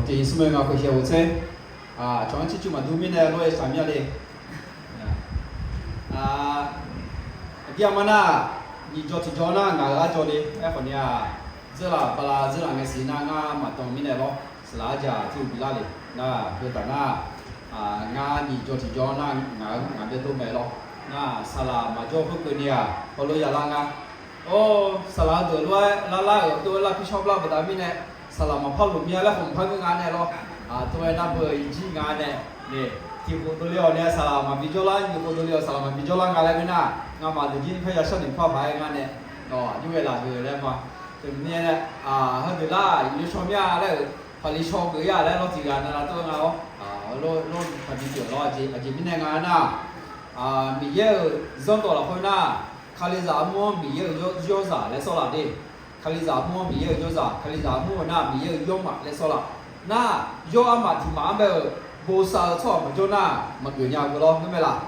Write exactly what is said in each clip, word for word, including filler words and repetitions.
Tiq smr-eu ngaq khof shaeq-eu tser, aqcawq-anr ciqcur maqdur mirnae lor-aer shaq mir-a le. Aqdir aqma nar, nyiq jawr tiq jawr nar ngaq-euq arjawr le. Aerkhawf ni-aq, dzeurlaf bala dzeurlaf ngae siq nar ngar maqdan mirnae lawr, saqlaq arjaq tiq uq bilar le. Nar heutaf nar, ngar nyiq jawr tiq jawr nar ngaq-euq ngaq byaerdov mae lawr. Nar saqlaq maqjawr khoerkeuvni-aq hawlof yalar nga. Or, saqlaq heudeuq lof-aer larlar-euq dov-aer lar pirshawr blar baqda mirnae, saqlaq maqpar loq mir-a laer khawf maqpar ngeur nga nae lawr. Tov-aer nar beu-eu irjir nga nae, tiq khof dovle-awq nae saqlaq maqbi jawrlar, nyiq khof dovle-awq saqlaq maqbi jawrlar nga laer ngeur nar, ngamaf deuq jir par yashar noeq par paq-aer nga nae, nawq aqjox ghae laf-euq laer ma. Teumirnae, heudeuq lar yawshaw mir-a laer-euq paqli shaw geuf-ir-a laer lawr tiq ghaq navnav tov nga-awr, lawr paqbi pyeuf lawr. Aqjeq mirnae nga nar, Miqyaer-euq zanrdawq lafkhoer nar, Kalizaq armur-anr Miqyaer-euq yawrzaq laer sawr laf de. Kalizaq armur-anr Miqyaer-euq yawrzaq, Kalizaq armur-eu nar Miqyaer-euq yawrmaf laer sawr laf. Nar, yawr armaf tiq maf-anr bae-euq bosav-eu tsawrhaq maqjawr nar maqgeuf nya-eu lawr ngeur mae laf.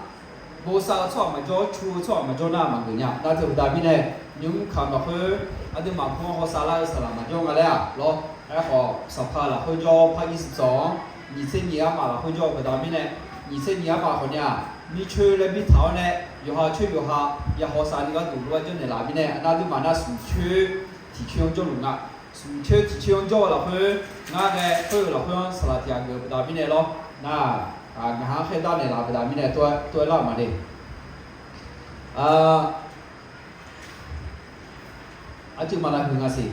Bosav-eu tsawrhaq maqjawr, cu-eu tsawrhaq maqjawr nar maqgeuf nya. Nar teu baqda mirnae, nymr kamq lafkhoer aqduimaf pu-anr hawsav lar-eu saqlaq maqjawr nga laer-aq lawr. Aerkhawf, saqpaq lafkhoer jawr par ir siq tawq-anr, nyiq tser nyiq armaf lafkhoer jawr-eu baqda mirnae, nyiq tser nyiq armaf khawf ni-aq, mircoer laer bi taq-awr nae, yawqha coer yawqha ya hawsav ni gharduq lof-aer janrnaeq laf mirnae, aqnar aqduimaf nar smq coer tiq coer-anr jawrluf nga. Smq coer tiq coer-anr jawr-eu lafkhoer ngar ghae khoer-eu lafkhoer-anr saqlaq tiq ghaq geuf-eu baqda mirnae lawr. Nar, ngaq-anr khaerdar naeqlaf-eu baqda mirnae tov-aer lar-eu ma de. Arcuiv maqlav huiq nga siq.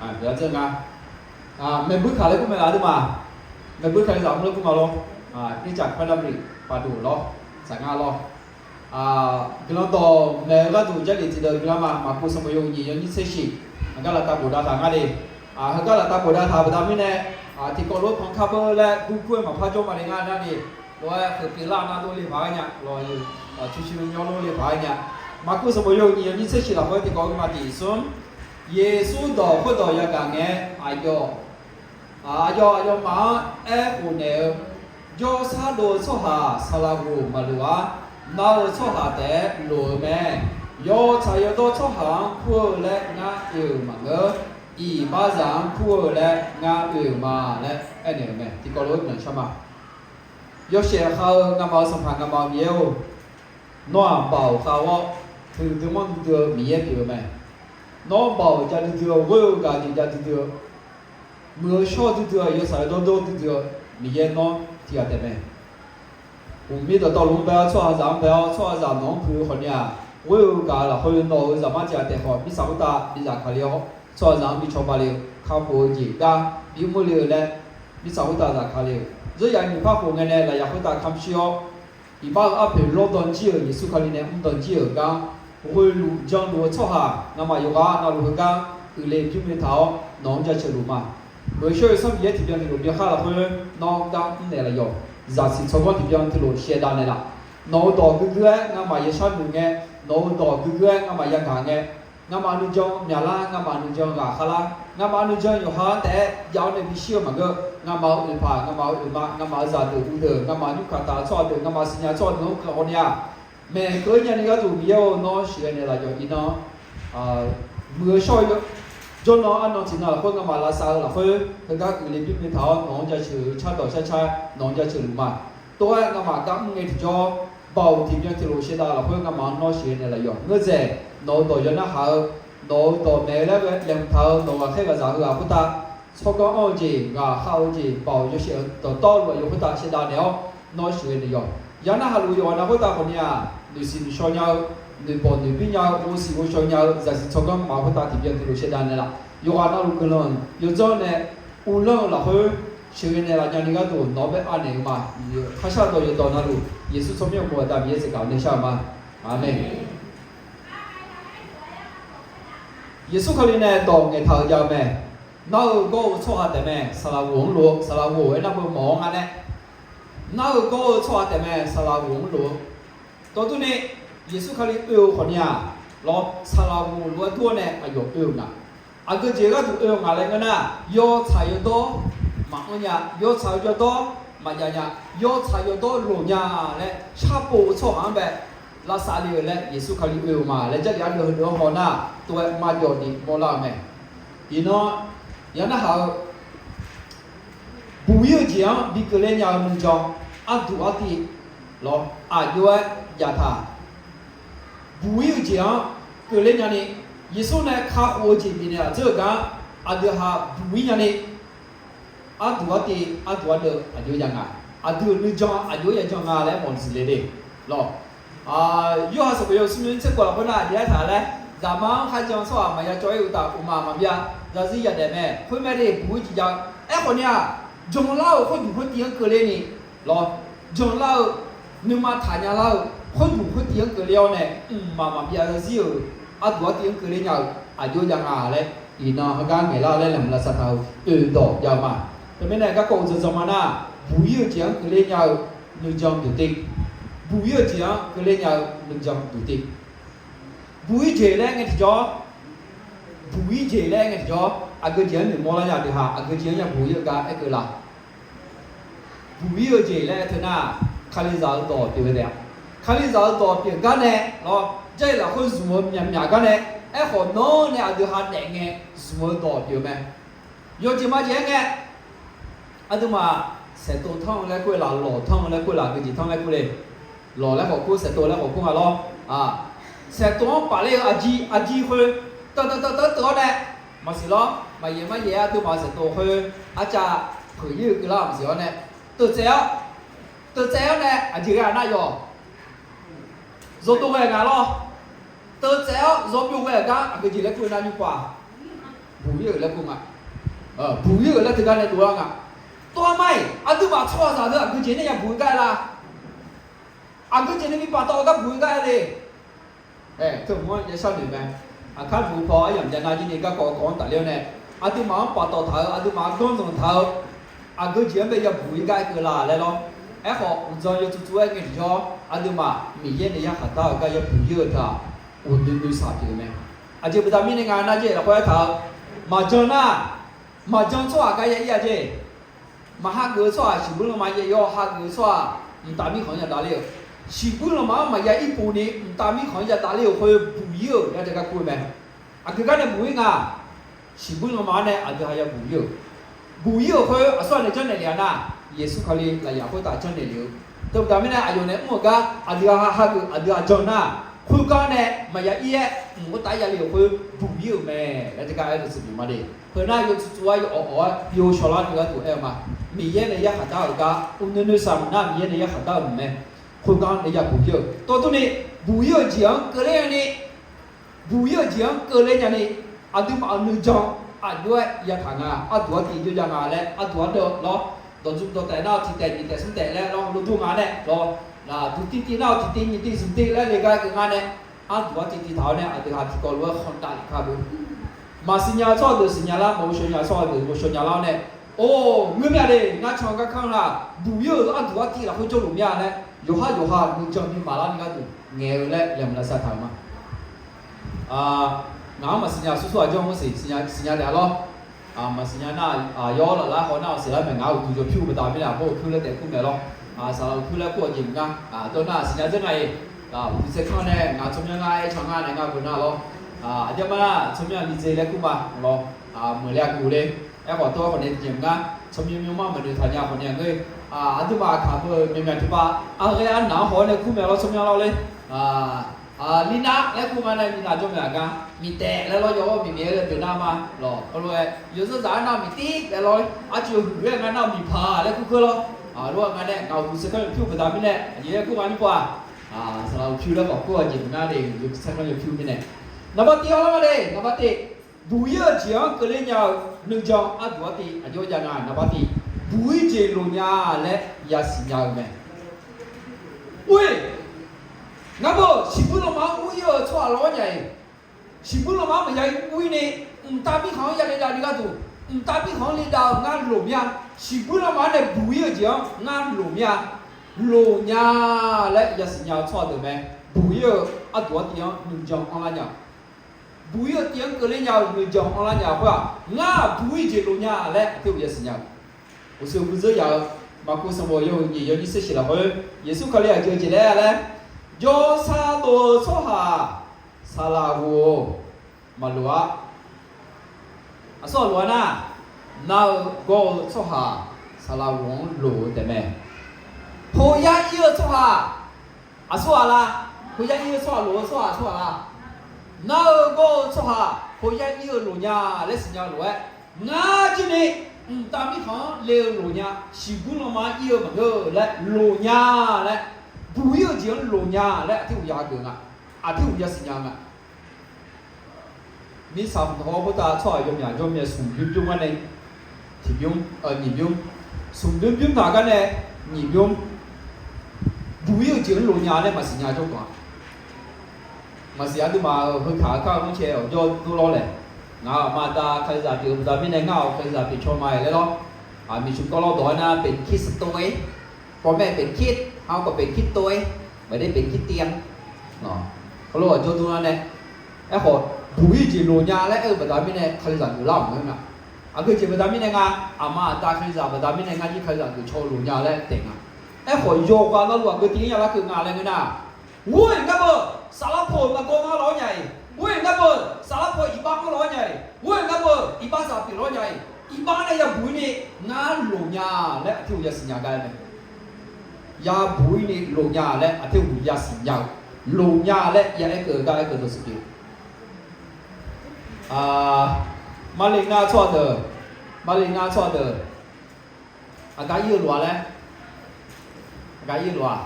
Aqdui-anr dzeur nga. Maeqbuir kaq laer kur mae laf aqduimaf. Maeqbuir kaq laer zaq mr laer kur ma lawr. Ircaf kardar mriq paqduq lawr, saq ngar lawr. Guiqlanq dawq maeq-eu gharduq Jarlif tiqdeuq guiqlanq ma. Maqkuv sanqbof yawhuiq nyiq yawnyir tser shiq. Heugar laftav bofdav taq ngar le. Heugar laftav bofdav taq baqda mirnae, tiqkawv lof-aer panqkar beur laer gurgur-aer maqpar jawr ma le ngar nar ni, lof-aer keuqpyeuf lar nar dov le paq-aer nya lawr. Curshuir myanr lov le paq-aer nya. Maqkuv sanqbof yawhuiq nyiq yawnyir tser shiq lafkhoer tiqkawv-eu ma tiq smr, Yeqsur dawq khoerdawq yagaq ngae, aqyawf aqyawf aqyawfmaf-anr aerkhof naeq-eu, jawrshar dov-eu tsawrhaq saqlaq ghoq maqloq-ar. Nar-eu tsawrhaq taef-aer loq-eu mae. Yawtsaq yawdawr tsawrhaq-anr kur-eu laer ngar oe-euq maqngeur. Iqbaxzaq-anr kur-eu laer ngar oe-euq ma laer aernaeq-euq mae. Tiqkawv lof-aer guiqlanq shar ma. Yawshaef khav-eu ngamaf-euq Sanqpaq ngamaf-euq Miqyaer-or, nawr-aq Baoq khav-awr, teu dui manr duidui-eu Miqyaer pyeuf-eu mae. Nawr Baoq jav duidui-eu, ghoer-eu gaq jeq jav duidui-eu, muiq-eu shawr-eu duidui-eu, yawtsaq yawdawr dawr duidui-eu Miqyaer nawr tiq ghaq taef mae. Uqmir dawqtawvluf-anr bae-awr tsawrhaqzaq-anr bae-awr tsawrhaqzaq nawq-anr puiq-eu khawf ni-aq, ghoer-eu gaq-eu lafkhoer nawq-euq zaqmar tiq ghaq taef khawf mirtsaq khoertav bi zafkale-awr tsawrhaqzaq-anr bi cawba le-eu, kakhof-eu jeq gar bi mr le-eu laer mirtsaq khoertav zafkale-euq, zeur yaf nyiq par khof ngae nae lafyaq khoertav kamq shir-awr, iqbax-eu arpoeq lawrdan jir-euq Yeqsur Kali nae mrdan jir-euq gar, ghoeluf janluf-eu tsawrhaq ngamaf yawqghaq navluf heugar uiqle bymr le taq-awr nawq-anr jaceuq luf ma. Ghoeqshawr-eu Sanr Miqyaer tiqbyan tiqlof byankhar lafkhoer nawr gar mrnaeq laf yawq. Zaqsiq tsawrganr tiqbyan tiqlof shaevdav naeqlaf. Nawq-euq dawq guiqguiq-aer ngamaf yashar noeq ngae, nawq-euq dawq guiqguiq-aer ngamaf yagaq ngae, ngamaf nuijan myaqlar, ngamaf nuijan ghaqkhav lar, ngamaf nuijan yawqha-anr taef-aer jav-awr nae bishir-eu maqngeur. Ngamaf-euq oeqpaq, ngamaf-euq oeqma, ngamaf-euq zaqdeuq uvdeuq, ngamaf nymrkaq taq-eu tsawrhaq deuq, ngamaf siqnya tsawrhaq deuq-anr keuv khawf ni-aq, maeqkeuv-aer nyani gharduq Miqyaer-or, nawr sheuqghae naeqlaf yawq. Iqnan muiq-eu shawr-eu jawrnan arnan tiqnan lafkhoer ngamaf lavsav-eu lafkhoer heugar uiqle bymr le taq-awr nawq-anr jaceuq-eu cardawq sharcar-aer nawq-anr jaceuq luf ma. Tov-aer ngamaf gar mr ngae tiqjawr, Baoq tiqbyan tiqlof shaevdav lafkhoer ngamaf-anr nawr sheuqghae naeqlaf yawq. Ngeur dzaeq nawq-eu dawq yaw narhaq-eu, nawq-eu dawq maeq-eu laer ghae laeqhmq taq-eu nawq ghaqkhaer ghaqzaq heu-aq khoertav tsawrganr anr-eu jeq, ghaqkhav-eu jeq, Baoq yawshaef-eu dawqtawvluf-aq yawkhoertav shaevdav naeq-awr nawr sheuqghae naeq yawq. Yaw narhaq luf yawqghaq nav khoertav khawf ni-aq, noeqsiq noeqshaw nya-eu, noeqbawq noeqbir nya-eu, ghovsiq ghovshaw nya-eu zaqsiq tsawrganr maf khoertav tiqbyan tiqlof shaevdav naeqlaf. Yawqghaq navluf guiqlanq yawdzanr nae uvlanr-eu lafkhoer sheuqghae naeqlaf nyani gharduq nawq-anr bae anaeq-eu ma. Kharshar dawq yawqdawq navluf Yeqsur tsawrmyanr-eu bof-aq da Miqyaer tsaevkaq-awr nae shar-eu ma. Aqmeq. Yeqsur Kali nae dawq ngaeqtaq-euq jav-eu mae. Nar-eu gawr-eu tsawrhaq taef mae, saqlaq ghoq-anr lof-eu, saqlaq ghoq-aer nar beu mawq-awr nga nae. Nar-eu gawr-eu tsawrhaq taef mae, saqlaq ghoq-anr lof-eu. Dawqdur ni, Yeqsur Kali oe-eu khawf ni-aq, lawr saqlaq ghoq lof-aer dur-awr nae aqyawf oe-eu nga. Aqgeu jeq gharduq oe-eu nga laer ngeur nar, yawtsaq yawdawr maqanr nya, yawtsaq yawdawr maqjav nya, yawtsaq yawdawr loq nya laer sharpov-eu tsawrhaq-anr bae lavsav le-eu laer Yeqsur Kali oe-eu ma laer Jarlif ardeuv heudeuq-anr haw nar, tov-aer marjawv ni mawrlar-eu mae. Iqnan, ya narhaq-eu, buq-ir-eu jeq-anr bi keuvle nya-eu nuijan, arduq artiv lawr aqjox-aer jaftaq. Buq-ir-eu jeq-anr keuvle nyani, Yeqsur nae kakhof-eu jeq bifnaeq-aq dzeur-eu gar, aqdui ha buq-ir nyani, arduq artiv arduq ardeuv aqjox-aer jav nga, aqdui-euq nuijan aqjox-aer ya jan nga laer mawq siqle le lawr. Yorhaq sanqbof yawhuiq smr nymr tser khof lafkhoer nar aqjox-aer taq laer, zaqma-anr kharjan tsawrhaq maqya cawv-ir uqtaf, uqmaq maqbyav zarzir yadaef mae. Khoermae de buq-ir jeq jav-eu. Aerkhawf ni-aq, janlar-euq khoerdmq khoertiv-anr keuvle ni lawr, janlar-eu, nuima taqnya lar-eu khoerdmq khoertiv-anr keuvle-awr nae, mqmaq maqbyav zarzir-euq arduq artiv-anr keuvle nya-eu aqjox-aer jav nga laer, iqnan heugar ngaeqlar laer laeqhmq lavsav taq-eu oeq dawq jav-eu ma. Teumirnae garkawv uqdzan dzanma nar, buq-ir-eu jeq-anr keuvle nya-eu nuijan duqtiv, buq-ir-eu jeq-anr keuvle nya-eu nuijan duqtiv. Buq-ir jeq laer ngae tiqjawr, buq-ir jeq laer ngae tiqjawr, aqgeu jeq-anr noeqmawr lar nya deuq ha, aqgeu jeq-anr ya buq-ir-eu gar aer keuv la. Buq-ir-eu jeq laer aer teu nar, Kalizaq-eu dawq pyeuf-eu taef-a. Kalizaq-eu dawq pyeuf gar nae lawr, Jarlif lafkhoer zmq-eu myaqmyaq gar nae, aerkhawf nawr nae aqdui ha daef ngae zmq-eu dawq pyeuf-eu mae. Yawjeq majeq-aer ngae, aqduimaf saeqtov tanr-eu laer kur-eu laf, lawq tanr-eu laer kur-eu laf, aqgeu jeq tanr laer kur le. Lawq laer khawf kur, saeqtov laer khawf kur nga lawr. Saeqtov-anr paf ler-eu aqjir, aqjir khoer, teu teu teu teu-awr nae, maqsiq lawr, maqyaef maryaef-aer aqduimaf saeqtov khoer arcav peuq-ir-eu keuvlar maqsiq-awr nae, teuq tsaev-awr, teuq tsaev-awr nae aqjeq ghae-aq nar yawq, zawdov ghae nga lawr. Teuq tsaev-awr zawbyov ghae-euq gar aqgeu jeq laer kur-eu nar nymr paf, buq-ir-euq laer kur nga. Buq-ir-euq laer teugar nae dovlar nga. Tov-aer mar-iq aqduimaf tsawrhaqzaq deuq aqgeu jeq nae ya buq-ir gar-aer la. Aqgeu jeq nae bi paftawv-eu gar buq-ir gar-aer le. Teu hmq-anr ya sharnoeq mae. Aqkar buq paw aryamq jav nar jir ni garkawv kawv-anr tafler-awr nae, aqduimaf-anr paftawv taq-eu, aqduimaf-anr ganrnanq taq-eu, aqgeu jeq-anr bae ya buq-ir gar-aer keuv la laer lawr. Aerkhawf uqdzan yawtsov tsov-aer ngae tiqjawr, aqduimaf Miqyaer nae yarkhaq dar-euq gar ya buq-ir-eu teu-aq, uqnoeq noeqshaq pyeuf-eu mae. Aqjeq baqda mirnae nga nar jeq lafkhoer aertaq-eu, maqjan nar, maqjan tsawrhaq gar ya ir-a jeq. Maqhageuf-eu tsawrhaq shiqbuir lanma ya ir-awr, hageuf-eu tsawrhaq mqtav mirkhanq-anr ya davler-euq. Shiqbuir lanma-anr maqya ir pov ni mqtav mirkhanq-anr ya davler-euq khoer buq-ir-euq laer jav gar kur-eu mae. Aqgeu gar nae buq-ir nga. Shiqbuir lanma-anr nae aqdui ha ya buq-ir-euq. Buq-ir-euq khoer aqsur ghaq nae janrnaeq lef-a nar, Yeqsur Kali lafyaq khoertav janrnaeq lef-eu. Teubaqda mirnae aqyawf nae mr-euq gar aqdui ha hageuf aqdui ha jan nar, khoergar nae maqya ir-aer mq khoertav-aer ya le-euq khoer buq-ir-euq mae laer teugar aer-eu siqbuq ma le. Heu nar yawtsov tsov-aer yawawq-awr-aer yawshawr lar-eu gharduq aer-eu ma. Miqyaer nae yarkhaq dar-euq gar uqnoeq noeqshaq mq nar Miqyaer nae yarkhaq dar-euq mq mae. Khoergar nae ya buq-ir-euq. Tawv durni, buq-ir-euq jeq-anr keuvle-a ni, buq-ir-euq jeq-anr keuvle nya ni, aqduimaf-euq nuijan aqjox-aer yataq nga, arduq artiv jawr jav nga laer arduq ardeuv lawr, dawqdzmq dawqtaef nar-eu tiq taef nyiq taef smr taef laer lawr heulof dur nga nae lawr, duqtiv tiv nar-eu tiq tiv nyiq tiv zmq tiv laer le gar keuv nga nae, arduq artiv tiv taq-awr nae aqdui ha tiqkawv lof-aer khanqdav lef kar beu. Maqsiq nya tsawrhaq deuq siqnya lar, maqghov shawq nya tsawrhaq deuq ghov shawq nya lar-awr nae, or, ngeur mya le, ngar can garkanr la, buq-ir-euq arduq artiv lafkhoer jawrluf mir-a laer, yawqhar yawqha nuijan ni maqlar ni gharduq ngaeq-eu laer laeqhmq lavsav taq-euq ma. Ngaq-anr maqsiq nya smr smr aqjox-anr siq, siqnya taef-a lawr. Maqsiq nya nar, yawr laflar haw nar-awq siqlar mae, ngaq-anr uqduq jawr pyur baqda mirnae aqbawr uqpyur laer taef kur mae lawr. Saqlaq uqpyur laer kur-awq jeq mq ngar, dawr nar siqnya dzeur nga-iq. Uqduq tsaerkanr nae ngaq tsawrmyanr ngar aer can ngar nae ngar beu nar lawr. Aqjeq ma nar tsawrmyanr liqdze laer kur ma lawr. Meuq le-a guf le. Aerkhawf tawr khawf nae jeq mq ngar tsawrmyanr myanr mar maqnoeq taq nya khawf nae ngeur. Aqduimaf aqkaq beu-eu myaqmyaq tiqpav aqghae arnaq-anr haw-awr nae kur mae lawr tsawrmyanr lawr le. Lirnar laer kur ma nae mirnav jawr mae aqgar, miqtaef laer lawr yaw-awr miqmiq-aer laer deuq nar ma lawq. Heulof-aer yawzanr zaq-aer nar-eu miqtir laer lawr, arcuiv huiq-aer ngar nar-eu miqpaq laer kur keuv lawr. Lof-aer nga nae ngaq uqduq tsaerkanr yawpyur baqda mirnae aqjeq-aer kur ma nymr pov-a. Saqlaq uqpyur laer khawf kur-awq jeq mq ngar le, uqduq tsaerkanr yawpyur mirnae. Naqba tiv-awr lar ma le, naqba tiv. Buq-ir-eu jeq-anr keuvle nya-eu nuijan arduq artiv aqjox jav nga. Naqba tiv, buq-ir jeq loq nya laer yasiq nya-eu mae. Ur-e, ngar beu shiqbuir lanma-anr ur-ir-eu tsawrhaq lawr nya-iq, shiqbuir lanma-anr maqya ur-ir ni, mqtav mirkhanq-anr ya le dav ni gharduq, mqtav mirkhanq-anr le dav-eu ngar loq mir-a. Shiqbuir lanma-anr nae buq-ir-eu jeq-anr ngar loq mir-a. Loq nya laer yasiq nya-eu tsawrhaq deuq mae. Buq-ir-eu arduq artiv-anr nuijan anrlar nya-eu, buq-ir-eu tiv-anr keuvle nya-eu nuijan anrlar nya-eu khoer-aq, ngar buq-ir jeq loq nya laer aqteu-eu yasiq nya-eu. Uqshoe guv dzeur yaf-eu Maqkuv sanqbof yawhuiq nyiq yawnyir tser shiq lafkhoer, Yeqsur Kali aqjox-eu jeq laer laer, Jawrsar dov-eu tsawrhaq saqlaq ghof-eu maqloq-ar. Aqsur aqloq-ar nar, nar-eu gawr-eu tsawrhaq saqlaq ghof-anr loq-eu taefmae. Hoyar ir-eu tsawrhaq aqsur ghaq la? Hoyar ir-eu tsawrhaq loq-eu tsawrhaq aqsur ghaq la? Nar-eu gawr-eu tsawrhaq hoyar ir-eu loq nya laer siqnya-eu lof-aer, ngar jirni mqtav mirkhanq-anr le-eu loq nya, shiqgur lanma-anr ir-eu maqngeur-eu laer loq nya laer, buq ir-eu jeq-anr loq nya laer aqtir uqya geuf nga. Aqtir uqya siqnya nga. Mirtsaq mq tawq-awr khoertav tsawrhaq yawmyaq jawr myav smq bymr bymr-anr nae tiqbymr, nyiq bymr, smq bymr bymr taq gar nae nyiq bymr, buq ir-eu jeq-anr loq nya laer maqsiq nya jawr kaq-a. Maqsiq aqduimaf-euq heukaq-eu kar-eu mrcae awqjawr dur lawr laeq. Ngaq-euq aqma aqda kalizaq pyeuf-eu baqda mirnae ngar-awq kalizaq pyeuf caw ma-aer laer lawr. Aqmiq cmq kawv lawr dawq-aer nar เป็นคริสเตียน ตัวเอง pawmaer เป็นคริสต์ ha-awr khawf เป็นคริสต์ ตัวเอง ไม่ได้เป็นคริสเตียน Heulof-aer awqjawr dur lar nae, aerkhawf buq ir jeq loq nya laer aer-eu baqda mirnae kalizaq geuflar-euq maqngeur nga. Aqgeu jeq baqda mirnae nga, aqma aqda kalizaq baqda mirnae ngar jir kalizaq geuf caw-eu loq nya laer taef nga. Aerkhawf yawqghaq navluf aqgeu tiv-anr ya larkeuv nga laer ngeur nar, ghoer-iq ngar beu saflar paw-euq maqgawr ngar lawr nya-iq, ghoer-iq ngar beu saflar paw iqbax mr lawr nya-iq, ghoer-iq ngar beu iqbaxzaq pyeuf lawr nya-iq, iqbax nae yabuq ir ni ngar loq nya laer aqtir uqya siqnya gar mae. Yabuq ir ni loq nya laer aqtir uqya siqnya-eu, loq nya laer ya aerkeuv gar aerkeuv dawq siq pyeuf. Maqle nar tsawrhaq deuq, maqle nar tsawrhaq deuq, aqgar ir-eu loq-a laer, aqgar ir-eu loq-aq,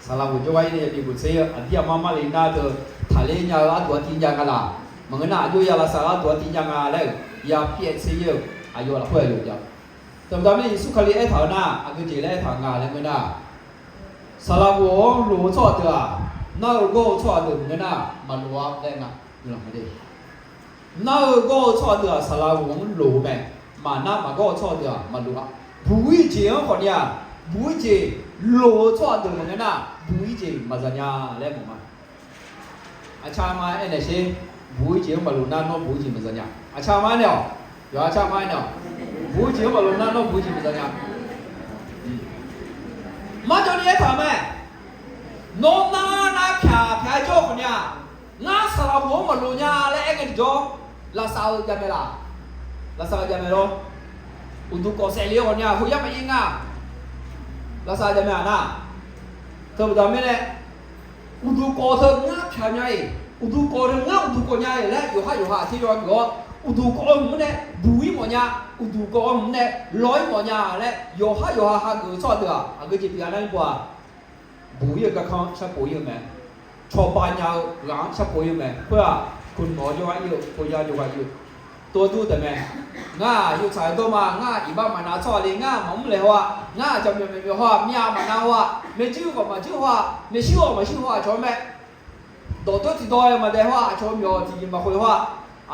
saqlaq ghof jawrgar ir nae yabi ghof tser-eu aqdir aqma maqle nar deuq taqler nya-eu arduq artiv jav nga laq. Maqngeur nar aqjox ya lavsav-eu arduq artiv jav nga laer-euq ya pyaev tser-eu aqyawf lafkhoer aqyawf jav. Teubaqda mirnae Yeqsur Kali aertaq-eu nar aqgeu jeq laer aertaq nga laer ngeur nar, saqlaq ghof-anr loq-eu tsawrhaq deuq-aq, nar-eu gawr-eu tsawrhaq deuq maqngeur nar maqloq-a laer nga. Nar-eu gawr-eu tsawrhaq deuq-aq saqlaq ghof-anr loq-eu mae. Maqnar maqgawr-eu tsawrhaq deuq-aq maqloq-a. Buq ir jeq-anr khawf ni-aq, buq ir jeq loq-eu tsawrhaq deuq maqngeur nar buq ir jeq maqza nya laer mawf ma. Aqcaq ma aernaeq sher, buq ir jeq-anr maqloq nar nawr buq ir jeq maqza nya. Aqcaq ma aernaeq-awq. Yawqha aqcaq ma aernaeq-awq. Buq ir jeq-anr maqloq nar nawr buq ir jeq maqza nya. Marjawv ni aertaq mae. Nawr nar nar pyaq pyaq-aer jawr-eu khawf ni-aq, ngar saqlaq ghof-anr maqloq nya laer aer ngae tiqjawr, lavsav-eu jav mae laq. Lavsav-eu jav mae lor. Uqduq kawv saef le-eu khawf ni-aq hoyar maqyaer nga. Lavsav jav mae-aq nar, teubaqda mirnae, uqduq kawv teu ngar pyaq nya-iq, uqduq kawv teu ngar uqduq kawv nya-iq laer yawqhar yawqha-aq tser yawqha geuf-awr, uqduq kawv-eu mq-anr nae buq ir mawf nya, uqduq kawv-eu mq-anr nae lawq ir mawf nya laer yawqhar yawqha hageuf-eu tsawrhaq deuq-aq, aqgeu jeq pyeuf-a nar-ir baw-aq, buq ir-eu garkanr sharpov ir-eu mae. Cawba nya-eu ghaq-anr sharpov ir-eu mae. Khoer-aq, คุณหมอ jawrgar ir-eu, khoyar jawrgar ir-eu. Tov dur taef mae. Ngar-aq yawtsaq yawdawr ma, ngar-aq iqbax maqnav tsawrhaq le, ngar-aq maqmr laeq haw-a, ngar-aq jaqmyawf myawf haw-a, myav maqnav haw-a, maeqjir ghawq maqjir haw-a, maeqshir ghawq maqshir haw-a, aqcawq-anr mae. Dawqdawr tiqdawr-aer maqdaef haw-a, aqcawq myawf tiqjeq maqkhoeq haw-a,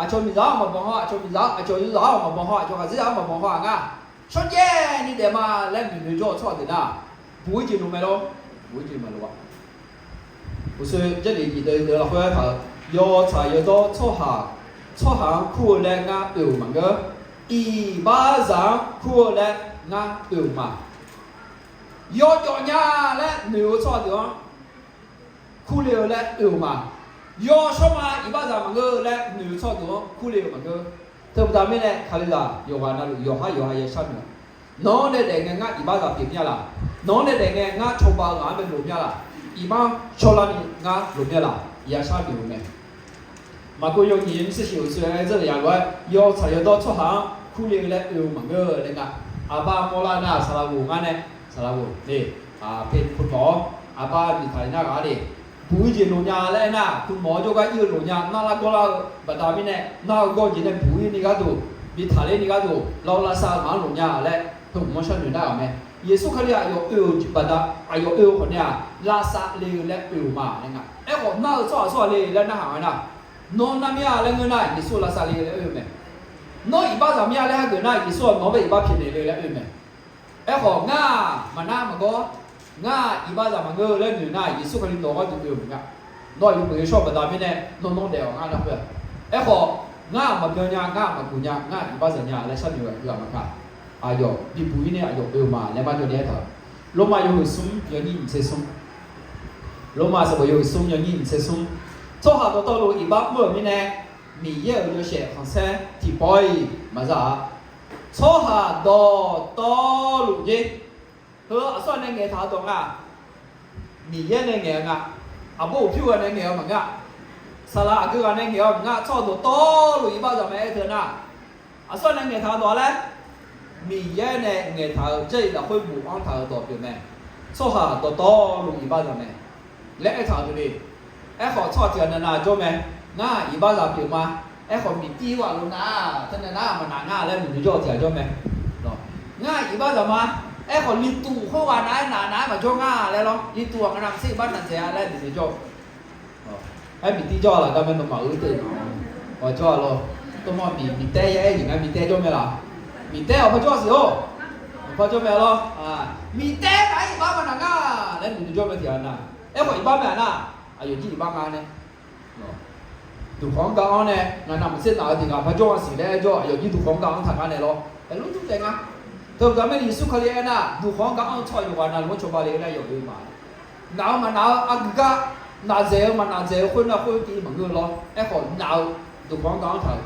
aqcawq miqzaq-anr maqbanq haw-a, aqcawq miqzaq-anr, aqcawq yawzaq-anr maqbanq haw-a, aqcawq khaqdzerzaq-anr maqbanq haw-a ngar. Shawrjaev ni daef ma laer noeqnoeq jawr-eu tsawrhaq deuq nar, buq ir jeq loq mae lor. Buq ir jeq maqloq-a. Uqshoe Jarlif nyiq deuv deuv lafkhoer aertaq-eu, yawtsaq yawdawr tsawrhaq, tsawrhaq-anr kur-eu laer ngar oe-euq maqngeur. Iqbaxzaq-anr kur-eu laer ngar oe-euq ma. Yawjawf nya laer noeq-eu tsawrhaq deuq-anr kurle-eu laer oe-euq ma. Yawshawr ma iqbaxzaq maqngeur laer noeq-eu tsawrhaq deuq-anr kurle-euq maqngeur. Teubaqda mirnae kalizaq yawqghaq navluf yawqhar yawqha yashar noeq-a. Nawq-anr nae daef ngae ngar iqbaxzaq pyeuf mir-a laq? Nawq-anr nae daef ngae ngar cawba-eu ghaq-anr bae loq mir-a laq? Iqbax-anr cawlarni ngar loq mir-a laq? Yashar noeq-eu mae. Maqkov yawnyif yawnyir tser shif-euq tser-aer dzeur-euq yalof-aer yawtsaq yawdawr tsawrhaq-anr kurle-eu laer oe-eu maqngeur laer nga. Aqbar mawrlar nar saqlaq ghof ngar nae, saqlaq ghof le, pe คุณหมอ-awr aqbar miqtaq le nar ghaq-a le, buq ir jeq loq nya laer aernar, คุณหมอ-awr jawrgar ir-eu loq nya, narlar gawrlar-eu baqda mirnae, nar-eu gawr jeq nae buq ir ni gharduq, bi taqler ni gharduq, lavsav-eu ghaq-anr loq nya laer, teu hmq-anr sharnoeq nar-aq mae. Yeqsur Kali aqyawf oe-euq baqda, aqyawf oe-eu khawf nae-aq, lavsav le-eu laer oe-euq ma laer nga. Aerkhawf nar-eu tsawrhaq tsawrhaq le laer narhaq nga nar, nawr nar mir-a laer ngeur nar, Yeqsur lavsav le-eu laer oe-eu mae. Nawr iqbaxzaq mir-a laer hageuf nar, Yeqsur-aq nawq-anr bae iqbax pyaeqnaeq le laer oe-eu mae. Aerkhawf ngar-aq maqnar maqgawr, ngar-aq iqbaxzaq maqngeur-eu laer noeq nar, Yeqsur Kali nawq-eu gharduq oe-eu maqnga. Nawr-aq yawpeuq yawshawr-eu baqda mirnae nawr nawr daef-awq ngar nar khoer-aq. Aerkhawf ngar-aq maqbyan nya, ngar-aq maqguq nya, ngar-aq iqbaxzaq nya laer sharnoeq-eu ghaq maqkaq, aqyawf bibuq ir nae aqyawf oe-eu ma laer marjawv ni aertaq-euq. Lormav yawhuiq smr yawnyir nyiq tser smr. Lormav sanqbof yawhuiq smr yawnyir nyiq tser smr. Tsawrhaq dawqtawvluf iqbax mr-euq mirnae, Miqyaer-euq yawshaef khanqsaer tiqpawf-iq maqza-a. Tsawrhaq dawqtawvluf jer. Heu aqsur ghaq nae ngaeqtaq-eu dawq nga. Miqyaer nae ngaeq-eu nga. Aqbawr uqpyur ghaq nae ngaeq-eu maqngeur-a. Saqlaq aqgeu ghaq nae ngaeq-eu maqngeur-a. Tsawrhaq dawqtawvluf iqbax zaq mae aer teu nar, aqsur ghaq nae ngaeqtaq-eu dawq laer, Miqyaer nae ngaeqtaq-eu Jarlif lafkhoer bofanr taq-euq dawq pyeuf mae. Tsawrhaq dawqtawvluf iqbax zaq mae laer aertaq-euq deuq le. Aerkhawf tsawrhaq tiq ghaq navnav jawr mae. Ngar iqbax zaq pyeuf ma. Aerkhawf miqtir ghaq lo nar, teunav nar maqnaq ngar laer noeqnoeq jawr-eu tiq ghaq jawr mae. Ngar iqbax zaq ma. Aerkhawf liqtuv khoerghaq nav-aer naq nav-aer maqjawr ngar laer lawr. Liqtuv ghaq nga navmaqtser iqbax naq dzaeq-a laer noeqnoeq jawr-eu. Aer miqtir jawr-a laf gar mae nawmaf-euq teu ghaq jawr-a lawr. Tov ma miq miqtaer ya aer-iq ngar miqtaer jawr mae laf. Miqtaer awq par jawr siq-or. Awq par jawr mae lawr. Miqtaer nav-aer iqbax maqnaq ngar laer noeqnoeq jawr mae tiq ghaq nav. Aerkhawf iqbax mae-a nar, aqyawf jir iqbax nga nae duqkhanq-anr gar-anr nae, ngaq navmaqtser naq-eu tiq ghaq par jawr-a siq laer aer jawr, aqyawf jir duqkhanq-anr gar-anr taq ngar naeq lawr. Aerluf tmr taef nga. Teu-eu gar mae Yeqsur Kali aernar, duqkhanq-anr gar-anr tsawrhaq yawqghaq navluf-anr cawba le-eu laer yawf oe ma. Naq-eu maqnaq-eu aqgeu gar, naq dzaeq-eu maqnaq dzaeq-eu khoernar khoer tiv maqngeur lawr. Aerkhawf naq-eu duqkhanq-anr gar-anr taq-eu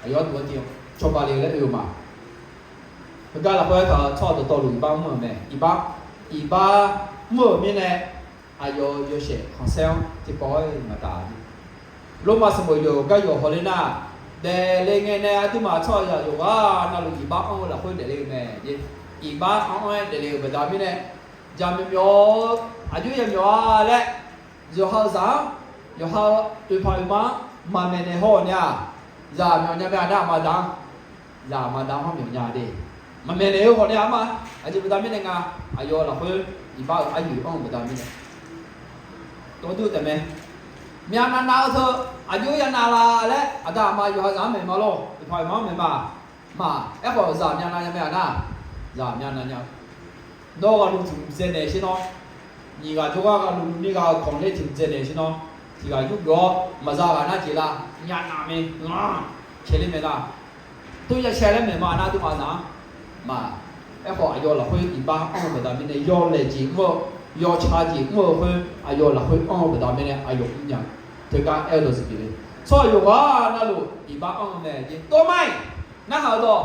aqyawf duq-anr tiv cawba le-eu laer oe-eu ma. Heugar lafkhoer aertaq-eu tsawrhaq dawqtawvluf iqbax mr-euq mae. Iqbax, iqbax mr-euq mirnae, aqyawf-euq yawshaef khanqsaer-anr tiqpawf-aer maqtaf-a. Lormav sanqbof yawqgar yawq hawler nar, daefle ngae nae aqduimaf tsawrhaqzaq yawqghaq navluf iqbax anr-eu lafkhoer daefle-eu mae. Iqbax anr-aer daefle-euq baqda mirnae, jaqmyawf myawf-eu aqjox yamyawf-a laer, yawqha-eu zaq-anr, yawqha-eu oeqpaq oeqma-anr maqmaeq naeq haw-awq nya-aq, zaq myawf nya mae-a nar aqma da-anr. Zaq aqma da-anr hawr myawf nya de. Maqmaeq naeq-eu hawq nae-a ma. Aqjeq baqda mirnae nga, aqyawf lafkhoer iqbax-euq aryoeq anr-eu baqda mirnae tov dur taef mae. Myavnav nav-eu teu, aqjox yanav la laer aqda aqma yawqha zaq-anr maeq ma lor, oeqpaq oeqma-anr maeq ma. Maq, aerkhawf zaq myavnav nya mae-a nar, zaq myavnav nya-eu. Nawr ghaqluf tiq hmq dzaenaeq shir nawr, nyiq ghaq jawrgar ghaqluf ni ghaq-euq kawq ler tiq hmq dzaenaeq shir nawr, tiq ghaq yurgeuf-awr maqza ghaq nar jeq lar, myavnav mae, ngar caeler mae nar, tov ya shae laer maeq ma nar aqduimaf zaq-anr. Maq, aerkhawf aqyawf lafkhoer iqbax anr-eu baqda mirnae yawlaeq jeq mr-eu, yawtsaq jeq mr-eu khoer aqyawf lafkhoer anr-eu baqda mirnae aqyawf mrnya. Teugar aer-eu dawq zif pyeuf le. Tsawrhaq yawqghaq navluf iqbax anr-eu mae jeq tov ma-iq, narhaq-eu dawq,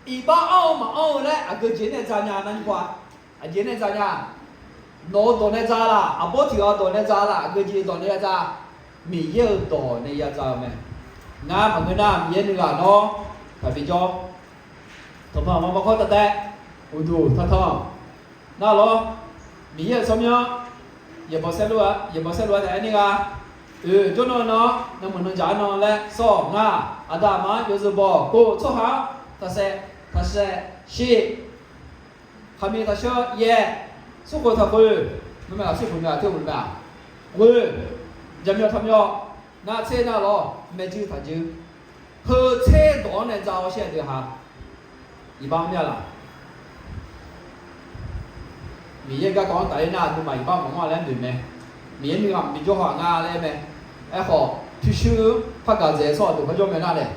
iqbax anr-eu maqanr-eu laer aqgeu jeq nae dzaq nya nar nymr-a. Aqjeq nae dzaq nya. Nawq-eu dawq nae dzaq laf, aqbawr tiq ghaq-eu dawq nae dzaq laf, aqgeu jeq dawq nae ya dzaq. Miqyaer-euq dawq nae ya dzaq-eu mae. Ngar maqngeur nar Miqyaer nuighaq nawr taqbi jawr. Tanqpanq maqmawr kawr tav taev, uqduq tanqtanq nar lawr. Miqyaer-euq tsawrmyanr yaeqbawq saerlu-a, yaeqbawq saerlu-a taef-aer nir gha. Oeq jawrnan nan-anr nanmuiq nan jaq-anr nan laer sawr-awq. Ngar aqda aqma-anr yawzeu bawq pov tsawrhaq-anr taqsaef taqsaef shir. Khaqmiq taqsheu yaeq, smrkhoeq taqkhoeq, nmr mae-aq smrkhoeq mae-aq teu-eu mae-aq, ghoeq, jaqmyawf taqmyawf, nar tser nar lawr, maeqjuir taqjuir. Heu tser dawq-anr nae dzaq-awr shir-a deuq ha. Iqbax-anr mya laf. Miqyaer garkawv-anr tafler nar aqduimaf iqbax maqmawr-a laer noeq mae. Miqyaer nuighaq maqbi jawr haw-aq ngar laer mae. Aerkhawf pyurshuir par gaq dzaeq-eu tsawrhaq deuq par jawr mae nar daef.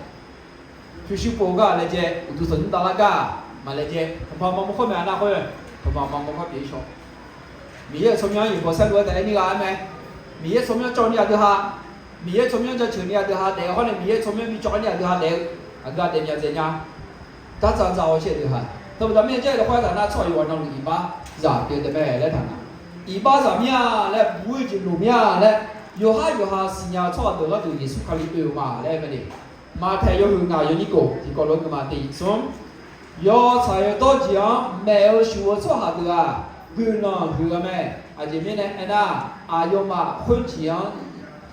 Pyurshuir pov gar laejae, uqduq tanqnymr davlar gar maqlaejae, tanqpanq maqmawr kawr mae-a nar khoer, tanqpanq maqmawr kawr pyeuf-ir shaw. Miqyaer-euq tsawrmyanr-anr yaeqbawq saerlu-aer taef-aer nir gha-aer mae. Miqyaer tsawrmyanr cawv ni aqdui ha, Miqyaer tsawrmyanr jaceuq ni aqdui ha daef-eu hawr nae Miqyaer tsawrmyanr bi cawv ni aqdui ha daef-eu, aqdui ha daef myaq dzaeq nya. Dardzaq dzaq-awr shir-a deuq ha. Teubaqda mirnae Jarlif lafkhoer aertaq nar tsawrhaq yawqghaq navluf iqbax zaq pyeuf taef mae laer taq nga. Iqbax zaq mir-a laer, buq-ir jeq loq mir-a laer, yawqhar yawqha siqnya-eu tsawrhaq deuq gharduq Yeqsur Kali oe-eu ma laer aer mae le. Maqtaeq yawhuiq ngaq yawnyir kof tiqkawv lof-aer guiqma te-iq smr. Yawtsaq yawdawr jeq-anr maef-eu shuf-eu tsawrhaq deuq-aq, guiqlanq huiq-eu mae. Aqjeq mirnae aernar, aqyawfmaf khoerjeq-anr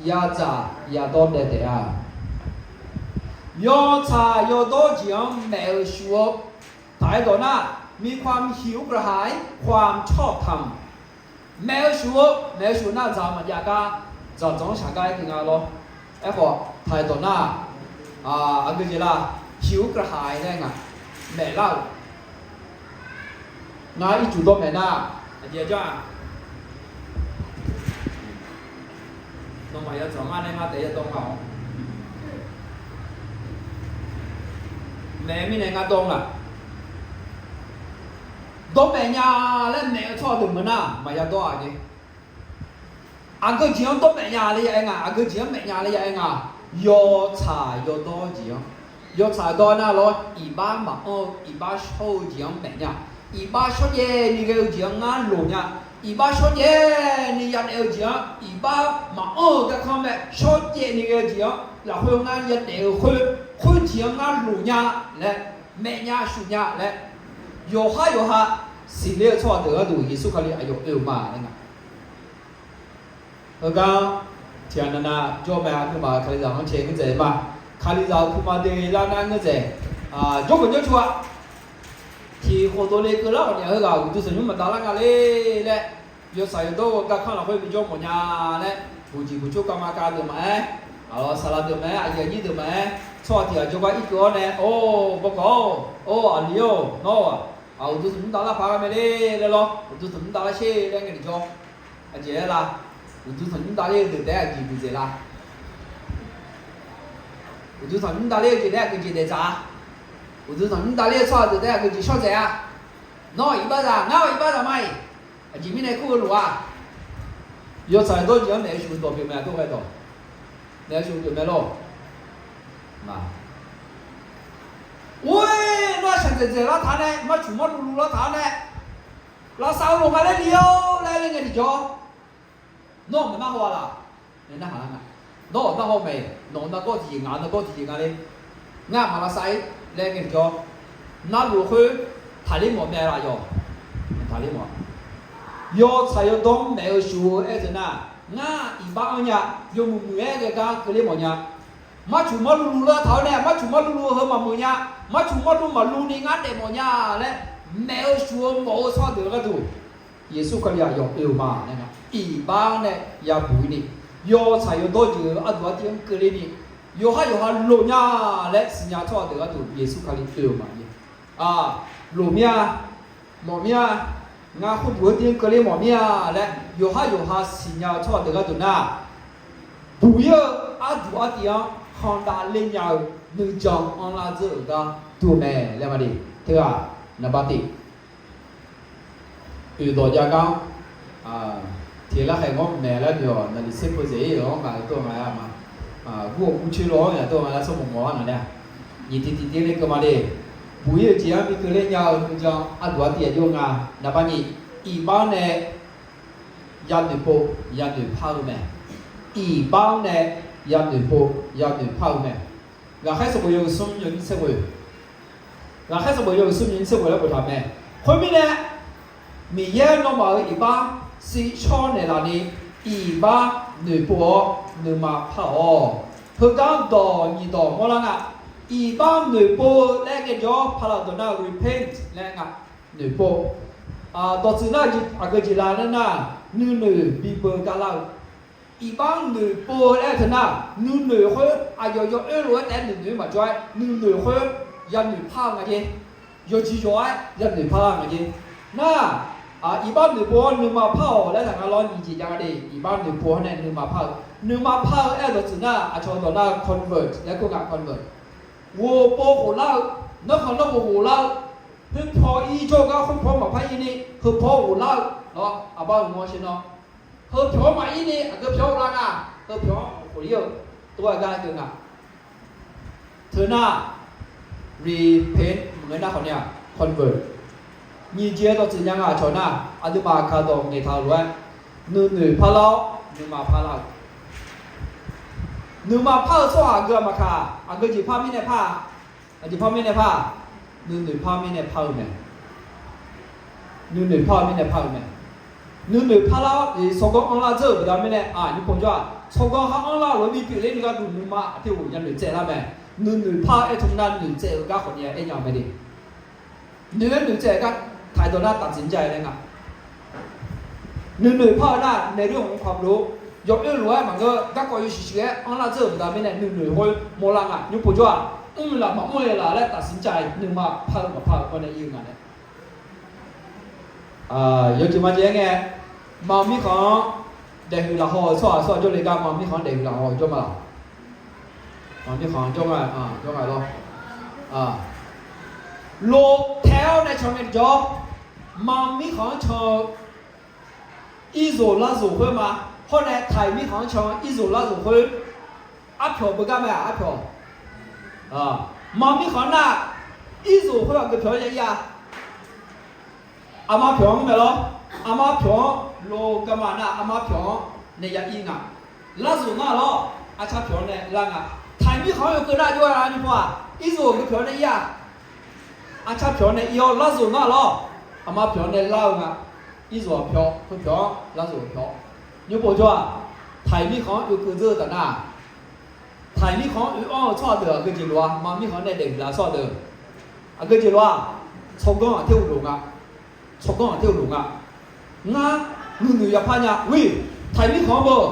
yadzaq yadawr daef taef-a. Yawtsaq yawdawr jeq-anr maef-eu shuf-eu, taq-aer dawq nar, มีความหิวกระหาย ความชอบธรรม maef-eu shuf-eu, maef-eu shuf nar dzaq maqjav gar, dzaqdzanq-anr shaq gar aer keuv nga lawr. Aerkhawf taq-aer dawq nar, aqgeu jeq la, หิวกระหาย laer nga, maef lar-euq. Ngar ircuf dawr maeq nar, aqjeq jar-aq, nawmaf yadzanq ngar nae ngar taef yadawr nga-awq. Maeq mirnae ngar dawr nga. Dawr maeq nya laer maeq-eu tsawrhaq deuq meuq nar maqya dawr-aq jeq. Aqgeu jeq-anr dawr maef nya le ya aer nga, aqgeu jeq-anr maef nya le ya aer nga. Yawtsaq yawdawr jeq-anr, yawtsaq yawdawr nar lawr, iqbax maqanr-eu iqbax shawr-eu jeq-anr maef nya. Iqbax shawrjaev ni ghae-eu jeq-anr ngar loq nya. Iqbax shawrjaev ni yadaef-eu jeq-anr, iqbax maqanr-eu garkanr mae, shawrjaev ni ghae-eu jeq-anr lafkhoer ngar yadaef-eu khoer, khoerjeq-anr ngar loq nya laer, maef nya shuf nya laer, yawqhar yawqha siqler-eu tsawrhaq deuq gharduq Yeqsur Kali aqyawf oe-euq ma laer nga. Heugar tiqghaq navnav jawr mae, aqduimaf kalizaq-anr cae ngeur dzaeq ma. Kalizaq-euq puma de lar nar ngeur dzaeq, jawrgeuf jawrcu-a. Tiq khofdov le keuvlar ghawqmya heughaq uqduq tanqnymr maqdav lar nga le laer, yawtsaq yawdawr-eu garkanr lafkhoer bijawr mawf nya laer, buqjeq buqcur kavma kav deuq maqaer, aqlawq saqlaq deuq maqaer, aqyuif aqnyir deuq maqaer, tsawrhaq tiq ghaq jawrgar irkeuv-awr nae, or bawkawq-or, or aqli-or, nawr-aq, uqduq tanqnymr dav lar paq-aer mae le laer lawr, uqduq tanqnymr dav lar sher laer ngae tiqjawr. Aqjeq aer la? Uqduq tanqnymr dav ler-eu deuq taef-aer aqjeq duqdzaeq la? Uqduq tanqnymr dav ler-eu jeq taef-aer aqgeujeq daeqdzaq-a? Uqduq tanqnymr dav ler-eu tsawrhaq deuq taef-aer aqgeujeq shawrdzaeq-a? Nawr-aq iqbaxzaq, ngar-aq iqbaxzaq ma-iq. Aqjeq mirnae kur-eu lof-a? Yawtsaq yawdawr jeq-anr naeq-eu shuf dawq pyeuf mae, aqdawr ghae dawq naeq-eu shuf pyeuf mae lor. Or-e, nar shaqdzaeq dzaeq lar taq-awr nae, marcuq marluv luv lar taq-awr nae, lavsav-eu loq nga laer li-awr laer ngae tiqjawr. Nawr-aq maqnar haw-a laf? Nawr-aq narhaw mae-iq, nawq-eu nargawr tiqjeq ngaq-eu nargawr tiqjeq nga le. Ngar maq lavsav-ir laer ngae tiqjawr. Narluf khoer taqler mawf mae laf yawq? Taqler mawf. Yawtsaq yawdawr-anr naeq-eu shuf-eu aer teu nar, ngar iqbax anr nya, yawmuiq muiq-aer ghae gar keuvler mawf nya. Marcuq marluv luv lar taq-awr nae, marcuq marluv luv-eu heu maqmuiq nya, marcuq marluv maqluv ni ngar daef mawf nya laer, maeq-eu shuf-eu mawf-eu tsawrhaq deuq gharduq, Yeqsur Kali aqyawf oe-euq ma laer nga. Iqbax-anr nae yabuq-ir ni, yawtsaq yawdawr jeq-eu arduq artiv-anr keuvler ni, yawqhar yawqha loq nya laer siqnya tsawrhaq deuq gharduq Yeqsur Kali oe-euq ma. Loq mir-a, mawf mir-a, ngar khoerduq-eu tiv-anr keuvler mawf mir-a laer yawqhar yawqha siqnya-eu tsawrhaq deuq gharduq nar, buq-ir-eu arduq artiv-anr khandav ler nya-eu nuijan anrlar dzeur-euq gar dur-eu mae laer ma de. Teughaq naqba tiq, oeqdawq jav gar-anr tiqlar khaeq ngawr maeq laer noeq-awq. Naqliq tser peu dzaeq-ir-euq-anr ngaq-euq dov nga-a ma. Gur-awq gur coer lof-anr yaq dov nga laer tsawrmawq mawf-anr naq nae-a. Nyiq tiq tiq ler keuvma de. Buq-ir-eu jeq-anr bi keuvler nya-eu nuijan arduq artiv aqjox nga. Naqba nyiq, iqbax-anr nae yanoeq pov yanoeq par-eu mae. Iqbax-anr nae yanoeq pov yanoeq par-eu mae. Ghaqkhaer sanqbof yawhuiq smr yawnyir tser ghoeq, ghaqkhaer sanqbof yawhuiq smr yawnyir tser ghoeq laer boftaq mae. Khoermirnae, Miqyaer nawmaf-euq iqbax sivshawr naeqlaf ni, iqbax noeqpov-awr nuima par-awq. Heugar dawq nyiq dawq mawrlar nga. Iqbax noeqpov-eu laer ghae jawr paqlaq dawq nar repent laer nga. Noeqpov. Dawqtsuif nar aqgeu jeq la nar, nuinoeq bibeu gar lar-eu. Iqbax noeqpov-eu laer teu nar, nuinoeq khoer aqyawf yawoer lof-aer taef-aer noeqnoeq-aer maqjawr-aer, nuinoeq khoer yanoeq par-eu nga jer. Yawqjeq yawq-aer yanoeq par-eu nga jer. Nar, iqbax noeqpov-awr nuima par-awq laer taq nga lawr, nyiq jeq jav nga de. Iqbax noeqpov-awr nae nuima par-eu, nuima par-eu aer-eu dawqtsuif nar aqcawq dawq nar convert laer kur nga, convert. Ghof pov ghof lar-eu, nanrkhaq nanrghof ghof lar-eu, khoerpaw ir jawr-eu gar khoerpaw maqpar ir ni, heupaw ghof lar-eu lawr, aqbar-euq mawr sher nawr. Heupyawq-anr maqir ni aqgeu pyawq-anr ghoflar nga, heupyawq-anr khof ir-eu, tov-aer gar keuv nga. Teu nar, repent maqngeur nar khawf ni-aq, convert. Nyiq jeq-aer dawqtsuif nya nga aqcawq nar, aqduimaf kaq dawq ngaeqtaq-eu lof-aer, nuinoeq parlar-awr nuima parlar-eu. Nuima par-eu tsawrhaq aqgeu-aq maqkaq, aqgeu jeq par mirnae par-a, aqjeq par mirnae par-a, nuinoeq par mirnae par-eu mae. Nuinoeq par-eu mirnae par-eu mae. Nuinoeq parlar-awr tsawrganr anrlar dzeur-euq baqda mirnae, aqnyir pov jawr-aq, tsawrganr khar anrlar-euq lof-aer bipyeuf ler ni gharduq nuima aqteu-euq yanoeq tsaev lar mae. Nuinoeq par-eu aer teu nar, noeqtsaev-eu gar khawf ni aernya-eu mae de. Noeq-aer noeqtsaev-eu gar taq-aer dawq nar taftsiq mr ja-eu laer nga. Nuinoeq par-eu nar, naeq ler-euq mq khaq blof, yawoer lof-aer maqngeur, garkawv yawshuif shuif-aer anrlar dzeur-euq baqda mirnae, nuinoeq khoer mawrlar nga. Nymr povjawr-aq, mrlaf maqmr-eu laf laer tafsiq mr ja-iq, nuima par-eu maqpar-eu khoer nae ir-eu nga nae. Yawjeq majeq-aer ngae, maqmir khanq-anr daefhuiq lafhaw-euq tsawrhaq tsawrhaq jawrle gar, maqmir khanq-anr daefhuiq lafhaw-eu jawr ma laq? Maqmir khanq-anr jawr nga, jawr nga lawr. Lof taeq-awr nae can mae jawr, maqmir khanq-anr can-eu irzoq larzoq khoer ma. Hawr nae taiq mirkhanq-anr can-eu irzoq larzaq khoer, arpyawq beugar mae-aq arpyawq. Maq mirkhanq nar, irzoq khoer aqgeu pyawq-anr ya ir-a. Aqma pyawq-anr mae lawr. Aqma pyawq-anr lo garma nar, aqma pyawq-anr nae ya ir nga. Larzaq nar lawr, arcar pyawq-anr nae lar nga. Taiq mirkhanq-anr yawkeuv nar jov-a nymrpov-aq, irzoq aqgeu pyawq-anr nae ir-a. Arcar pyawq-anr nae ir-awr larzaq nar lawr, aqma pyawq-anr nae lar-eu nga. Irzoq-aq pyawq, heu pyawq-anr larzaq-eu pyawq. Nymrpov jawr-aq, taiq mirkhanq-anr yawkeuv dzeur-eu taf nar, taiq mirkhanq-anr oe-anr-eu tsawrhaq deuq aqgeu jeq lof-a, maq mirkhanq nae daeflaf-eu tsawrhaq deuq aqgeu jeq lof-a, tsawrganr aqter uqlof nga. Tsawrganr aqter uqlof nga. Ngar nuinoeq yapar nya. Wi, taiq mirkhanq-anr beu,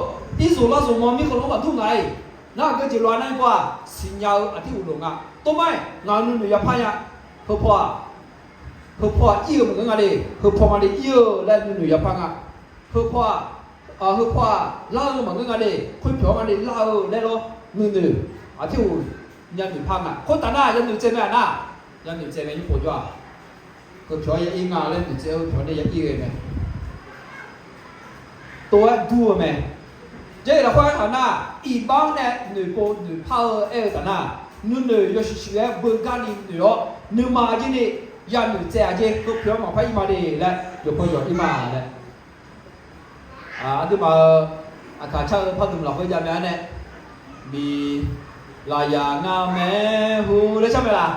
irzoq larzaq maq mirkhanq-anr maqdur ngaq-iq, ngar aqgeu jeq lof-a nar-ir pov-aq, siqnya-eu aqter uqlof nga. Tov mar-iq ngaq-euq nuinoeq yapar nya. Heu paw-aq, heu paw-aq ir-eu maqngeur nga le, heu paw nga le ir-eu laer nuinoeq yapar nga. Heu paw-aq, heu paw-aq lar-eu maqngeur nga le, khoerpyawq-anr nga le lar-eu laer lawr, nuinoeq aqter uq nya noeq par nga. Khoertaf nar yanoeq tsaev mae-aq nar, yanoeq tsaev mae nymrpov jawr-aq. Heu pyawq-anr ya ir nga laer noeq tsaev-eu, heu pyawq nae ya ir ghae mae. Tov-aer dur-eu mae. Jarlif lafkhoer aertaq nar, iqbax-anr nae noeqpov noeqpar-eu aer-eu taf nar, nuinoeq yawshuif shuif-aer beugar ni noeq-awr, nuima aqjir ni yanoeq tsaev-aq jeq, heu pyawq-anr maqpar ir ma de laer, yawqpaw yawq ir ma laer. Aqduimaf-euq aqkaq car-eu pardmq lafkhoer jav mae-ar nae, mi, lafyaq nga maeqhu laer car mae laf.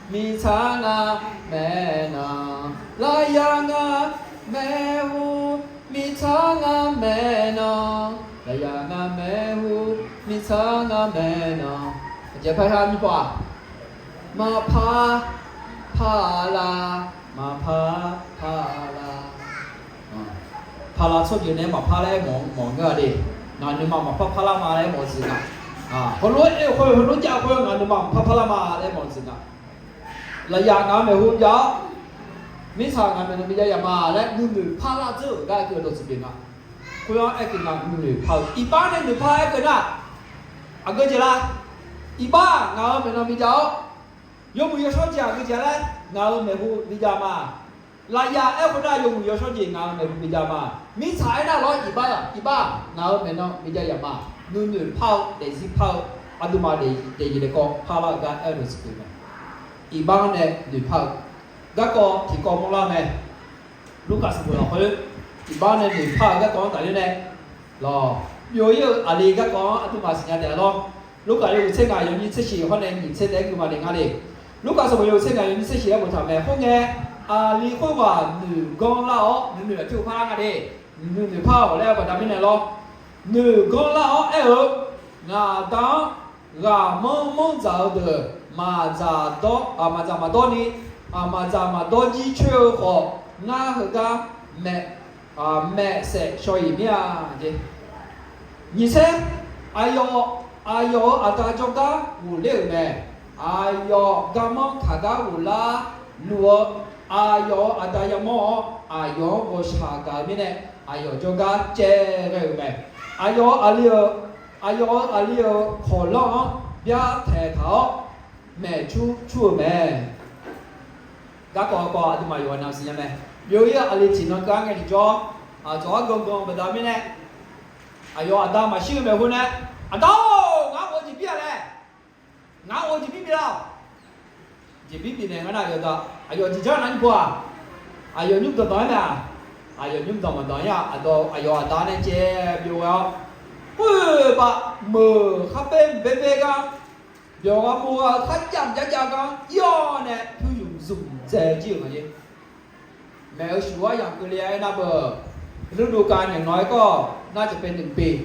Mirtsaq nga maeqnan, lafyaq nga maeqhu, mirtsaq nga maeqnan, lafyaq nga maeqhu, mirtsaq nga maeqnan. Aqjeq par har nymrpov-aq, maqpar, par la, maqpar, par la. Pala tsawrjeuq nae maqpar laer mawf-eu ngeur-a de. Ngaq nuima maqpar parlar ma laer mawf-eu jeq nga. Heulof-aer aer-eu khoer, heulof jav khoer ngaq nuima maqpar parlar ma laer mawf-eu jeq nga. Lafyaq ngaq-euq maeqhu jav-awr, mirtsaq ngaq-euq maeqnan bijav yaf ma laer nuinoeq parlar dzeur-euq gar aer-eu dawqtsuif pyeuf nga. Khoer-anr aer keuv nga nuinoeq par-eu. Iqbax nae noeqpar aer keuv nar, aqgeu jeq la? Iqbax-aq ngaq-euq maeqnan bijav-awr, yawmuiq yawshawr jeq aqgeu jeq laer ngaq-euq maeqhu bijav ma. Lafyaq aer-eu khoer nar yawmuiq yawshawr jeq ngaq-euq maeqhu bijav ma. Mirtsaq aernar lawr iqbax-aq, iqbax-aq ngaq-euq maeqnan bijav yaf ma. Nuinoeq par-eu, daefzir par-eu, aqduimaf daefzir daefkawv parlar-eu gar aer-eu dawqtsuif pyeuf mae. Iqbax-anr nae noeqpar-eu garkawv tiqkawv mawrlar mae. Lurkaf sanqbof lafkhoer iqbax nae noeqpar-eu garkawv-anr tafler nae lawq, byov-ir-eu aqli garkawv-anr aqduimaf siqnya taef-a lawr. Lurkaf yawhuiq tser ngaq yawnyir tser shiq hawr nae nyiq tser taef-aer guiqma le nga le. Lurkaf sanqbof yawhuiq tser ngaq yawnyir tser shiq-aer boftaq mae. Khoerngae, aqli khoerghaq noeq ganr lar-awr nuinoeq aqtir-eu parlar nga de. Nuinoeq noeqpar-awq laer-eu baqda mirnae lawr. Noeq ganr lar-awr aer-eu, ngaq da-anr ghaqmanr manr dzaq-eu deuq maqdzaq maqdawr ni, maqdzaq maqdawr jir coer-eu khawf, ngar heugar maeqsaef shaw-iq mir-a jeq. Nyiq tser, aqyawf, aqyawf-euq aqda jawrgar ghofler-euq mae. Aqyawf garmanr taqgar ghoflar luf-eu, aqyawf-euq aqda yamawr-awr aqyawf-anr ghawqshaq gaq-eu mirnae, aqyawf jawrgar caev ghae-euq mae. Aqyawf-euq aqli-euq, aqyawf-euq aqli-euq kawqlanr-anr byar taeqtaq-awr, maeqcur cur-euq mae. Garkawv kawv aqduimaf yawqghaq navsiq nya mae. Byov-ir-eu aqli tiqnan keuv-ar ngae tiqjawr, aqdzawq-ar gangan baqda mirnae, aqyawf aqda maqshir-eu maeqhu nae, Aqda-or, ngar ghov jeqbir-a laer. Ngaq-anr ghov jeqbir bif lar-awq. Jeqbir bifnaeq nga nar, aqyawf jeq janr nar nymr pov-aq, aqyawf nymr danqdanq-aer nae-aq, aqyawf nymr danq maqdanq-ir-aq, aqdawq aqyawf aqda nae caev byov ghae-awr, khoer-eu bav meuq khar baer mq baer baer gar, byawq ghaq mov ghaq-eu kharjav mq jar jav gar ir-awr nae pyur zmq zmq dzae jir-euq maqjav. Maeq-eu shuq-aer yamq keuvle-a aernar beu, ฤดูกาล nyaeq nawq-aer kawr nar cawq pae noeq beq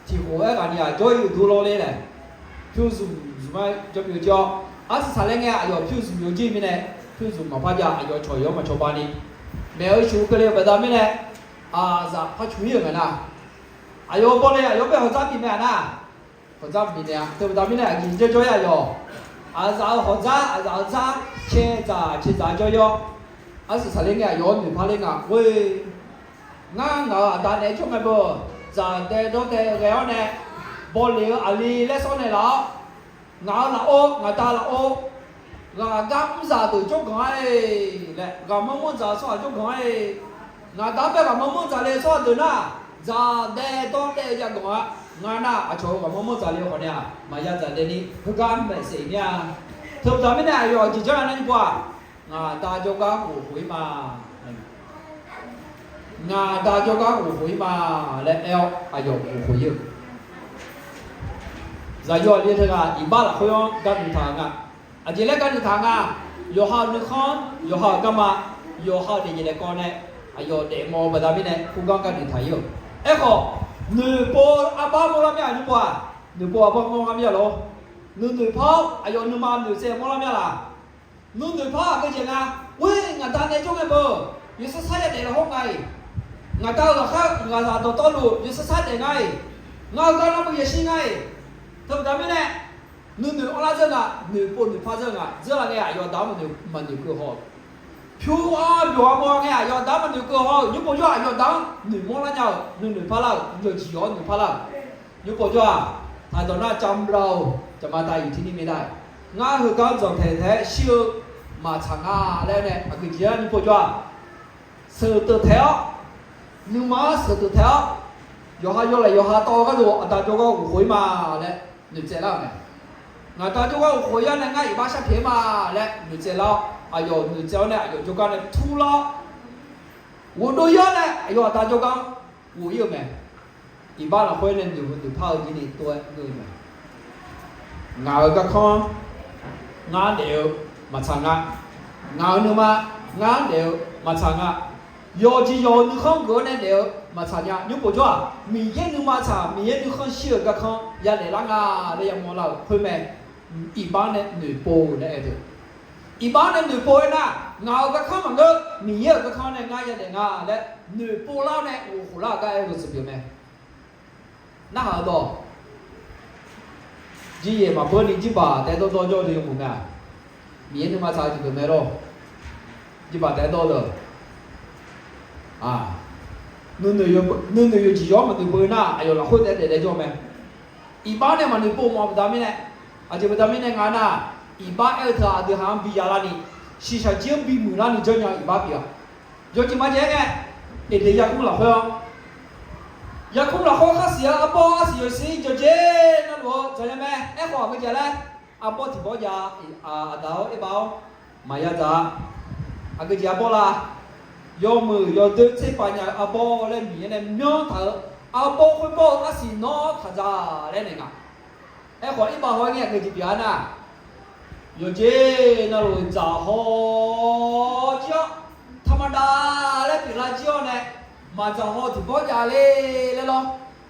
tiq khof-aer ghaq ni-aq jawr-ir uqduq lawrler laeq, pyur zmq zmq-aer jawr byov jir-awr, arsiq saqlaer ngae aqyawf pyur zmq yawjir mirnae, pyur zmq maqpar jav aqyawf cawq yawr maqcawq bani, maeq-eu shuq keuvle-eu baqda mirnae, aqzaf par cuf-ir-euq ngaq nar, aqyawf bawle aqyawf bae hawqdzar bif mae-aq nar, hawqdzar bifnaeq-a. Teubaqda mirnae aqjeq jawrjawr-ir aqyawf, aqzaf-euq hawqdzar aqzaf-euq dzar cae dzaq cae dzaq jawr-ir-awr, arsiq saqlaer ngae aqyawf-anr noeqpar ler nga ghoe. Ngar ngaq-euq aqda naeq-aer jawr ngae beu, dzaqdaev dawrdaev ghae-awr nae, bawle-eu aqli laer sawr naeqlaf-awr, ngaq-euq lafov ngaq da lafov, ghaqgar mrzaq deuq jawrganq-a laer, ghaqmanr manr dzaq-eu tsawrhaq jawrganq-a. Ngaq da-anr bae ghaqmanr manr dzaq le tsawrhaq deuq nar, Dzaq daev dawr daev-eu jav ganq-a. Ngar nar aqcawq-eu ghawqmanr manr dzaqle-eu khawf nae-aq, maqya dzaq daev ni heugar maeqsaef-iq mir-a. Teubaqda mirnae aqyawf aqjeq janr-a nar nymr-aq, ngaq da jawrgar ghofkhof-ir ma. Ngaq da jawrgar ghofkhof-ir ma laer aer-awr aqyawf ghofkhof-ir-eu. Zaqyo aqli teughaq iqbax lafkhoer-anr gardui taq-eu nga. Aqjeq laer gardui taq nga. Yawqha-euq nuikhanr, yawqha-euq garma, yawqha-euq daefjeq daefkawv nae aqyawf daefmawf-eu baqda mirnae khoergar gardui taq-ir-eu. Aerkhawf, noeqpov arbar mawrlar mir-a nymr-aq, noeqpov arbar mawrlar mir-a lor. Nuinoeq par-awr aqyawf nuima noeqtsaev mawrlar mir-a laq. Nuinoeq par-awr aqgeujeq nga. Khoer ngaq da nae jawr ngae beu, yawsar sar yadaef lafkhoer nga-iq. Ngaq da-eu ghaqkhar ghaqzaq dawqtawvluf yawsar sar daef nga-iq. Ngar-eu gar nar beu yashir nga-iq. Teubaqda mirnae, nuinoeq anrlar dzeur nga, noeqpov noeqpar dzeur nga, dzeurlaf ngae aqyawf da-anr maqnoeq keuv haw-eu. Pyur-anr byawq-a mawr ngae aqyawf da-anr maqnoeq keuv haw-eu nymr pov jawr-aq, aqyawf da-anr noeqmawr lar nya-euq, nuinoeq parlar-euq, yawqjeq yawq-anr noeq parlar-euq nymr pov jawr-aq, taqdawq nar cam lav-eu, caqma tav yuq tir ni maer nar-aq, ngar heugar-anr dzanqtaeq taef-aer shir-eu maqtsaq nga laer nae aqgeujeq-anr nymr pov jawr-aq, seuqdeuf taef-awr, nuima-anr seuqdeuf taef-awr, yawqha yawlaeq yawqha tawv-eu gharduq aqda jawrgar ghofkhof-ir ma laer noeqtsaev lar-euq mae. Ngaq da jawrgar ghofkhof-ir-awr nae ngar iqbax sharpyaeq-ir ma laer noeqtsaev lar-awr, aqyawf noeqtsaev-awr nae aqyawf jawrgar nae tur lar-awr, ghofdov-ir-awr nae aqyawf aqda jawrgar-anr ghof-ir-eu mae. Iqbax lafkhoer nae noeq noeqpar-eu jeq ni tov-aer ngeur-eu mae. Ngaq-euq garkanr ngar daef-eu maqtsaq nga. Ngaq-euq nuima ngar daef-eu maqtsaq nga. Yawqjeq yawq-euq nuikhanr geuf-awr nae daef-eu maqtsaq nya. Nymr pov jawr-aq, Miqyaer nuima tsaq, Miqyaer nuikhanr shir-euq garkanr yadaef lar nga laer yamawr lar-euq khoer mae. Iqbax nae noeqpov-eu laer aer-eu, iqbax nae noeqpov-aer nar, ngaq-euq garkanr maqngeur, Miqyaer-euq garkanr nae ngar yadaef nga laer noeqpov lar-awr nae ghofkhof lar-euq gar aer-eu loqtsuif pyeuf mae. Narhaq-eu dawq, jiryaeq maqbeur ni jirbaq taef-aer dawrdawr jawr-eu yawmuiq mae-aq, Miqyaer nuima tsaq-eu jeq pyeuf mae lor. Jirbaq taef-aer dawr-eu, nuinoeq yawqjeq yawq-anr maqnoeq beu nar aqyawf lafkhoer taef-aer daef daef jawr-eu mae. Iqbax nae maqnoeq pov mawf-eu baqda mirnae, aqjeq baqda mirnae nga nar, iqbax aer-eu teu aqdui haq-anr bi ya larni, shiqshaq jir-anr bimuiq larni janrnya-eu iqbax pyeuf-a. Yawjeq maqjav-aer ngae, Eqdeq yarkmr lafkhoer-anr, yarkmr lafkhoer khar siq-eu arbawr arsiq yawshuif-ir jawrjer navluf-eu dzaqnya mae. Aerkhawf aqgeujeq laer, arbawr tiqbawr jav, aqda-awr aerbax-awr maqya dzaq-a. Aqgeujeq arbawr la, yawmuiq yawdoer tserpav nya-eu arbawr laer Miqyaer nae myanr taq-eu, arbawr khoerbawr-eu arsiq nawr taq dzaq laer naeq nga. Aerkhawf irbaf haw-aer ngae aqgeujeq pyeuf-a nar, yawqjeq navluf dzaq haw jir-awr, taqmaqdav laer pyeuflar jir-awr nae, maqdzaq haw tiqbawr jav le laer lawr,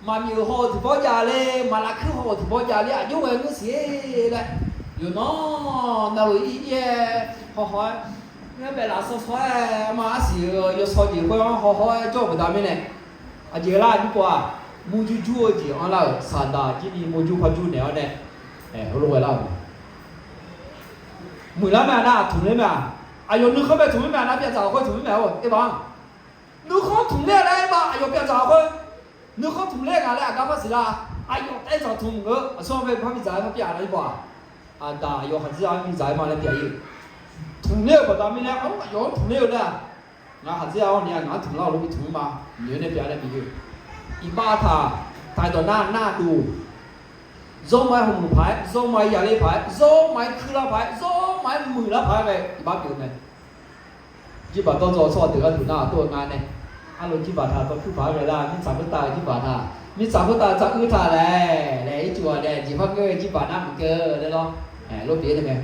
maqmyeuq haw-eu tiqbawr jav le, maqlafkuir haw-eu tiqbawr jav le, aqjox ghae ngeur siq-e laer, yawqnan navluf ir-aer haw haw-aer, ngar baef laf sawr sawr-aer ma arsiq-eu yawsaw jeq khoer-anr haw haw-aer jawr-eu baqda mirnae, aqjeq lar nymr pov-aq, murjur jur-eu jeq anrlar-euq saqdaq jir ni murjur parjur naeq-awr nae, heulof ghae lar-euq mae. Muiqlar mae-a nar, tmq ler mae-a. Aqyawf nuikhanr bae tmq ler mae-a nar, pyavdzaq khoer tmq ler mae-a, aerbax-anr. Nuikhanr tmq ler-a laer aerbax, aqyawf pyavdzaq khoer. Nuikhanr tmq ler ngaq laer aqgar par siqlar. Aqyawf taev dzaq tmq-eu aqsur-anr bae par bidzaq-aer par pyav nar, aerbax-aq, aqdaq aqyawf khaqdzerzaq-anr bidzaq-aer ma laer pyav-ir-eu. Tmq ler-euq baqda mirnae, aqyawf-anr tmq ler-eu laer-aq, ngaq khaqdzerzaq-awr ni-a, ngaq-anr tmq lar-awq lof-aer tmq-ir ma, noeq-aer nae pyav nae bif-eu. Iqbax taq, taq-aer dawq nar, nar duq, zawr ma-aer hawmuiq paq-aer, zawr ma-aer yale paq-aer, zawr ma-aer kuirlar paq-aer, zawr ma-aer muiqlar paq-aer ghae iqbax pyeuf-eu mae. Jirbaq dawrdzaw tsawrhaq deuq gharduq nar-aq tov-eu nga nae, arlo jirbaq taq dawr kuir paq-aer ghae lar, mirtsaq khoertav jirbaq taq, mirtsaq khoertav dzar uir taq laer laer ircuf-aq nae jeqpar ngeur-eu jirbaq nar maqkeuv laer lawr, lof pyeuf-aer nae mae.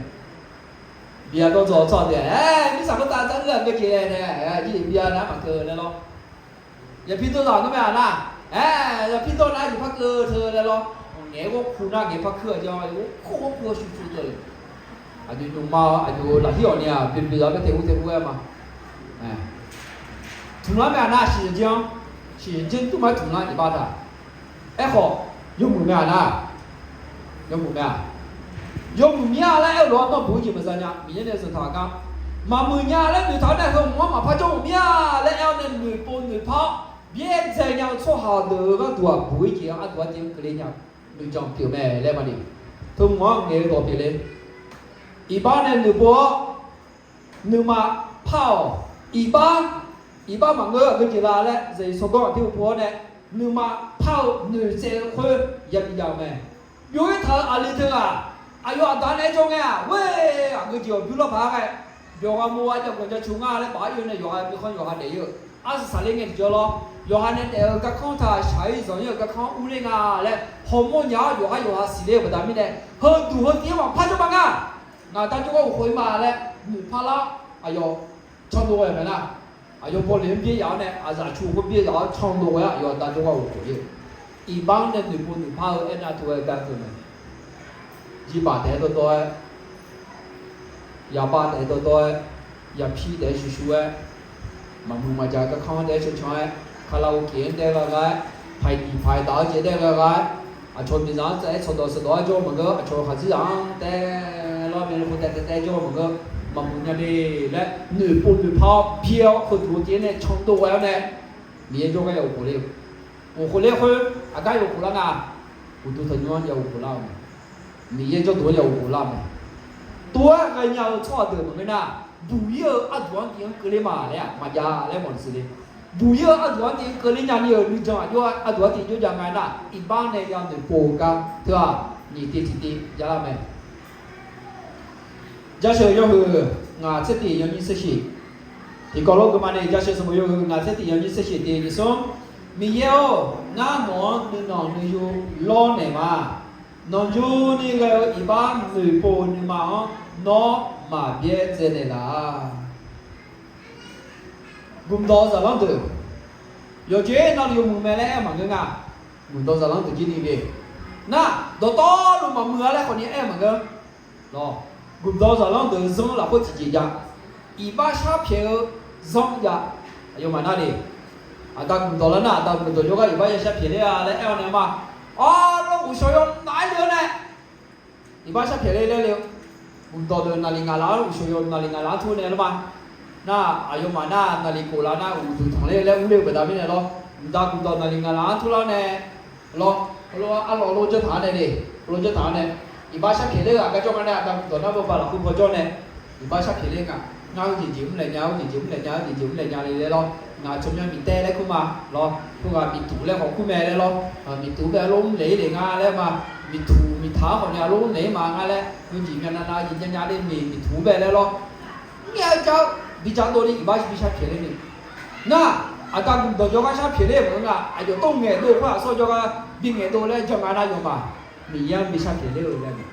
Biya dawrdzaw tsawrhaq deuq-aq, mirtsaq khoertav dzar uir-aq ngeur jeq laer nae, biya nar maqkeuv laer lawr. Yaqpir dawr zaq nmr mae-aq nar, aer, yaqpir dawr nar jeqpar keuv teu laer lawr. Ngaeq-aer ghawrku nar ngaeq par kuir-aq jeq, ghawrku ghawrku-awr shuqshuq teu-euq. Aqdui nmqma-awr aqdui lafhir-awq ni-aq, byeqbyeq-awr baer taeq ur taeq ur-aer ma. Tmqlar mae-aq nar, shiqshaq jir-anr, shiqshaq jir tmr ma-aer tmqlar iqbax taq. Aerkhawf, yawmuiq mae-aq nar, yawmuiq mae-aq, yawmuiq mir-a laer aer-eu lof-aer nawr buq-ir jeq maqza nya. Miqyaer nae zanqtaq gar, maqmuiq nya laer noeqtaq-awr nae, heumq-anr maqpar jawr mawf mir-a laer aer-awr nae noeqpov noeqpar-awr byaerdzae nya-eu tsawrhaq deuq-euq gharduq-aq, buq-ir jeq-anr ardawq-ar jeq-anr keuvle nya-eu nuijan pyeuf mae laer maqni. Teu mq-anr ngaeq-eu dawq pyeufle. Iqbax nae noeqpov-awr, nuima par-awq. Iqbax, iqbax maqngeur-eu aqgeu jeq la laer zaqsiq tsawrganr aqdir-eu pov-awr nae, nuima par-eu noeqtsaev-eu khoer yabi jav-eu mae. Byov-ir taq-euq aqli teughaq, aqyawf aqda nae aer jawr ngae-aq, ghoer aqgeujeq awq bymr lawr paq-aer ghae, byawq ghaq mov ghaq jawq ganq jacuf nga laer baf-aer oe nae yawqha nuikhanr yawqha daef-ir-eu, arsaq saqler ngae tiqjawr lawr. Yawqha nae daef-eu garkanr taq shaq-ir zanq-ir-euq garkanr urler nga laer hawmawr nya-awr yawqhar yawqha siqler-eu baqda mirnae, heuduq heutiv-anr maqpar jawr ma nga. Ngaq da jawrgar ghof khof-ir ma laer noeqpar lar-awr, aqyawf canluf ghae-euq mae nar, aqyawf bawleq-anr byaer yaf-awr nae aqzaf cu khoer byaer yaf-awr canluf ghae-awr aqyawf aqda jawrgar ghof khof-ir-eu, iqbax-anr nae noeqpov noeqpar-eu aernav tov-aer gar keuv mae. Jirbaq taef-aer dawrdawr-aer, yaqbav taef-aer dawrdawr-aer, yaqpir taef-aer shuqshuq-aer, maqmuiq maqjaq garkanr-anr taef-aer cancan-aer, kalaokeq-anr daer gha gha-aer, paiq diq paiq daq-awr jeq daer gha gha-aer, aqcawq miqzaq-anr tsaev-aer tsawqdawq sawqdawq-aer jawr maqngeur, aqcawq khaqdzerzaq-anr taev lawr, myavnuiv khof taev taev taev jawr maqngeur, maqmuiq nya de laer noeqpov noeqpar-awr byaer-awr heuduq-eu tiv-aer nae candov ghae-awr nae, Miqyaer jawrgar ya ghof khof ler-eu. Ghof khof ler khoer aqgar ya ghof khof lar nga. Uqduq tanqnymr-anr ya ghof khof lar-eu mae. Miqyaer jawrduq-anr ya ghof khof lar-eu mae. Tov-aer ghaenya-eu tsawrhaq deuq maqngeur nar, buq-ir-eu arduq artiv-anr keuvler ma laer-aq maqjav laer mawq siq le. Buq-ir-eu arduq artiv-anr keuvler nyani-euq nuijan aqjox arduq artiv jawrjav nga nar, iqbax nae ya noeqpov-eu gar teu-aq, nyiq tiv tiq tiv javlar mae. Jasheuq yawhuiq ngaq tser tiq yawnyir tser shiq. Tiqkawv lawr geuma nae jasheuq sanqbof yawhuiq ngaq tser tiq yawnyir tser shiq tiq nyiq smr. Miqyaer-or, ngar nawq-anr nuinanq nuiyu lawrnaeq ma. Nanqyuni ghae-eu iqbax noeqpov-eu nuima-anr nawr maqbyaer dzaenaeq laf-a. Gmqdawq zaqlanr deuq, yawqjeq navluf yawmuiq mae laer aer maqngeur nga. Gmqdawq zaqlanr deuq jir ni le. Nar, dawqtawvluf maqmuiq-a laer khawfni aer maqngeur. Lawr, gmqdawq zaqlanr deuq zanr lafkhoer tiqjeq jav. Iqbax sharpyaeq-eu zanr jav. Aqyawfmaf nar le. Aqda gmqdawq lar nar, aqda gmqdawq jawrgar iqbax ya sharpyaeq ler-a laer aer-awr nae ma. Arlawr uqshawq yaw naf-aer le-awr nae iqbax sharpyaeq ler laer le-eu. Gmqdawq deuq naqli ngaq laf-anr uqshawq yaw naqli ngaq laf-anr tur nae lar ma. Nar, aqyawfmaf nar naqli khof laf nar uqduq tanqler laer urler-eu baqda mirnae lawr. Mqda gmqdawq naqli ngaq laf-anr turlar-awr nae lawr, arlawr janr taq-anr nae le, arlawr janr taq-anr nae, iqbax sharpyaeq ler-eu aqgar jawr nga nae aqda gmqdawq nar bawba lafkhoer baw jawr nae, iqbax sharpyaeq ler nga. Ngar-eu jeqjeq mrlaeq nya, jeqjeq mrlaeq nya, jeqjeq mrlaeq nya le laer lawr. Ngaq tsawrmyanr miqtaev laer kur ma lawr. Khoerghaq miqtuq laer khawf kur mae laer lawr. Miqtuq bae lof mrlaeq-ir le nga laer ma. Miqtuq miqtaq-anr khawfni lof mrlaeq-ir ma ngar laer, yawjeq myavnav nav jeq nya nya le miq miqtuq bae laer lawr. Mr-aer ja-eu bi ja dov ni iqbax bi sharpyaeq ler ni. Nar, aqda gmqdawq jawrgar sharpyaeq ler maqngeur nga. Aqyawf tov ngaeqdov khoer-aq sawr jawrgar bi ngaeqdov laer jan nga nar yawfmaf Miqyaer-anr bi sharpyaeq ler-eu laer mae.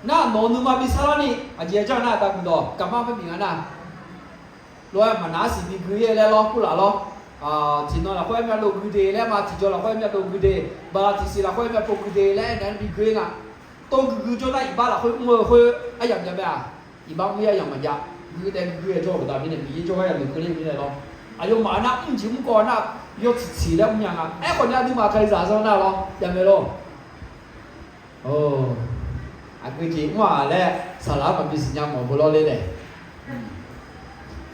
Nar nawq-eu nuima bi sarlar ni aqjeq-aer janr nar aqda gmqdawq gaqmar par bif nga nar, lof-aer maqnaq arsiq bi gui-ir laer lawr kurlaf lawr. Tiqnan lafkhoer aer myavdov gui de laer ma, tiqjaw lafkhoer aer myavdov gui de, bala tiqsiq lafkhoer aer myavpov gui de laer aernaeq-anr bi gui-ir nga. Tov gui gui jawr nar iqbax lafkhoer mr-eu khoer aryamq jav mae-aq, iqbax mr-ir aryamq maqjav. Gui daef gui gui-aer jawr-eu baqda mirnae Miqyaer jawrgar ya noeqkeuv ler-eu mirnae lawr. Aqyawfmaf nar mr jeq mr kawv nar yawtsiq tsiq laer mr nya nga. Aerkhawf ni aqduimaf kalizaq zanr nar lawr jav mae lawr. Aqgeujeq mr-aq laer saqlaq-anr maqbi siqnya mawf-eu bo lawr ler nae.